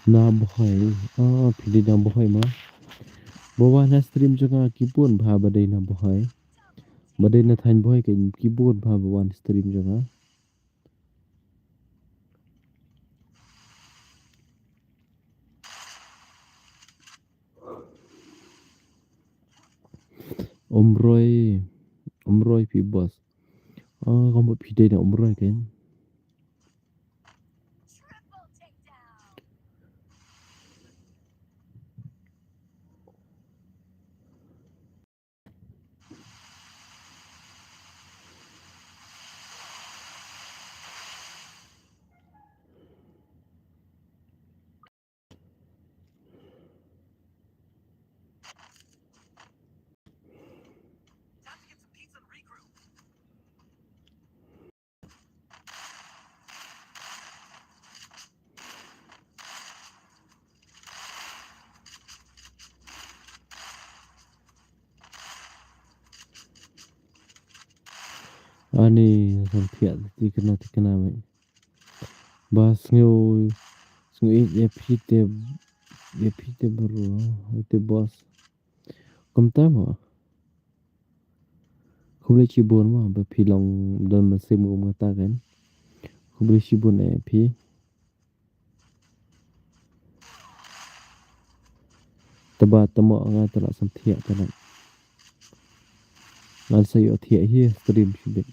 Na Bhoi. Ah, phi dei na Bhoi ma. Ba wan ha stream jong nga ki bun bha ba dei na Bhoi. Ba dei na thaiñ Bhoi ka ki bun bha ba wan stream jong nga. Umroi, Umroi phi boss. Ah, ka mut phi dei na Umroi kan. Ani sngewthiah tikna tikna mei. Ba sngew, sngew ïeit ïa phi te, ïa phi te bro, ïa te boss. Kumta mo. Khublei shibun mo ba phi long don mynsiem kum kata kan. Khublei shibun ïa phi. Te ba te mo nga te la sngewthiah te la. Ngan sa ïohthiah hi stream shibit.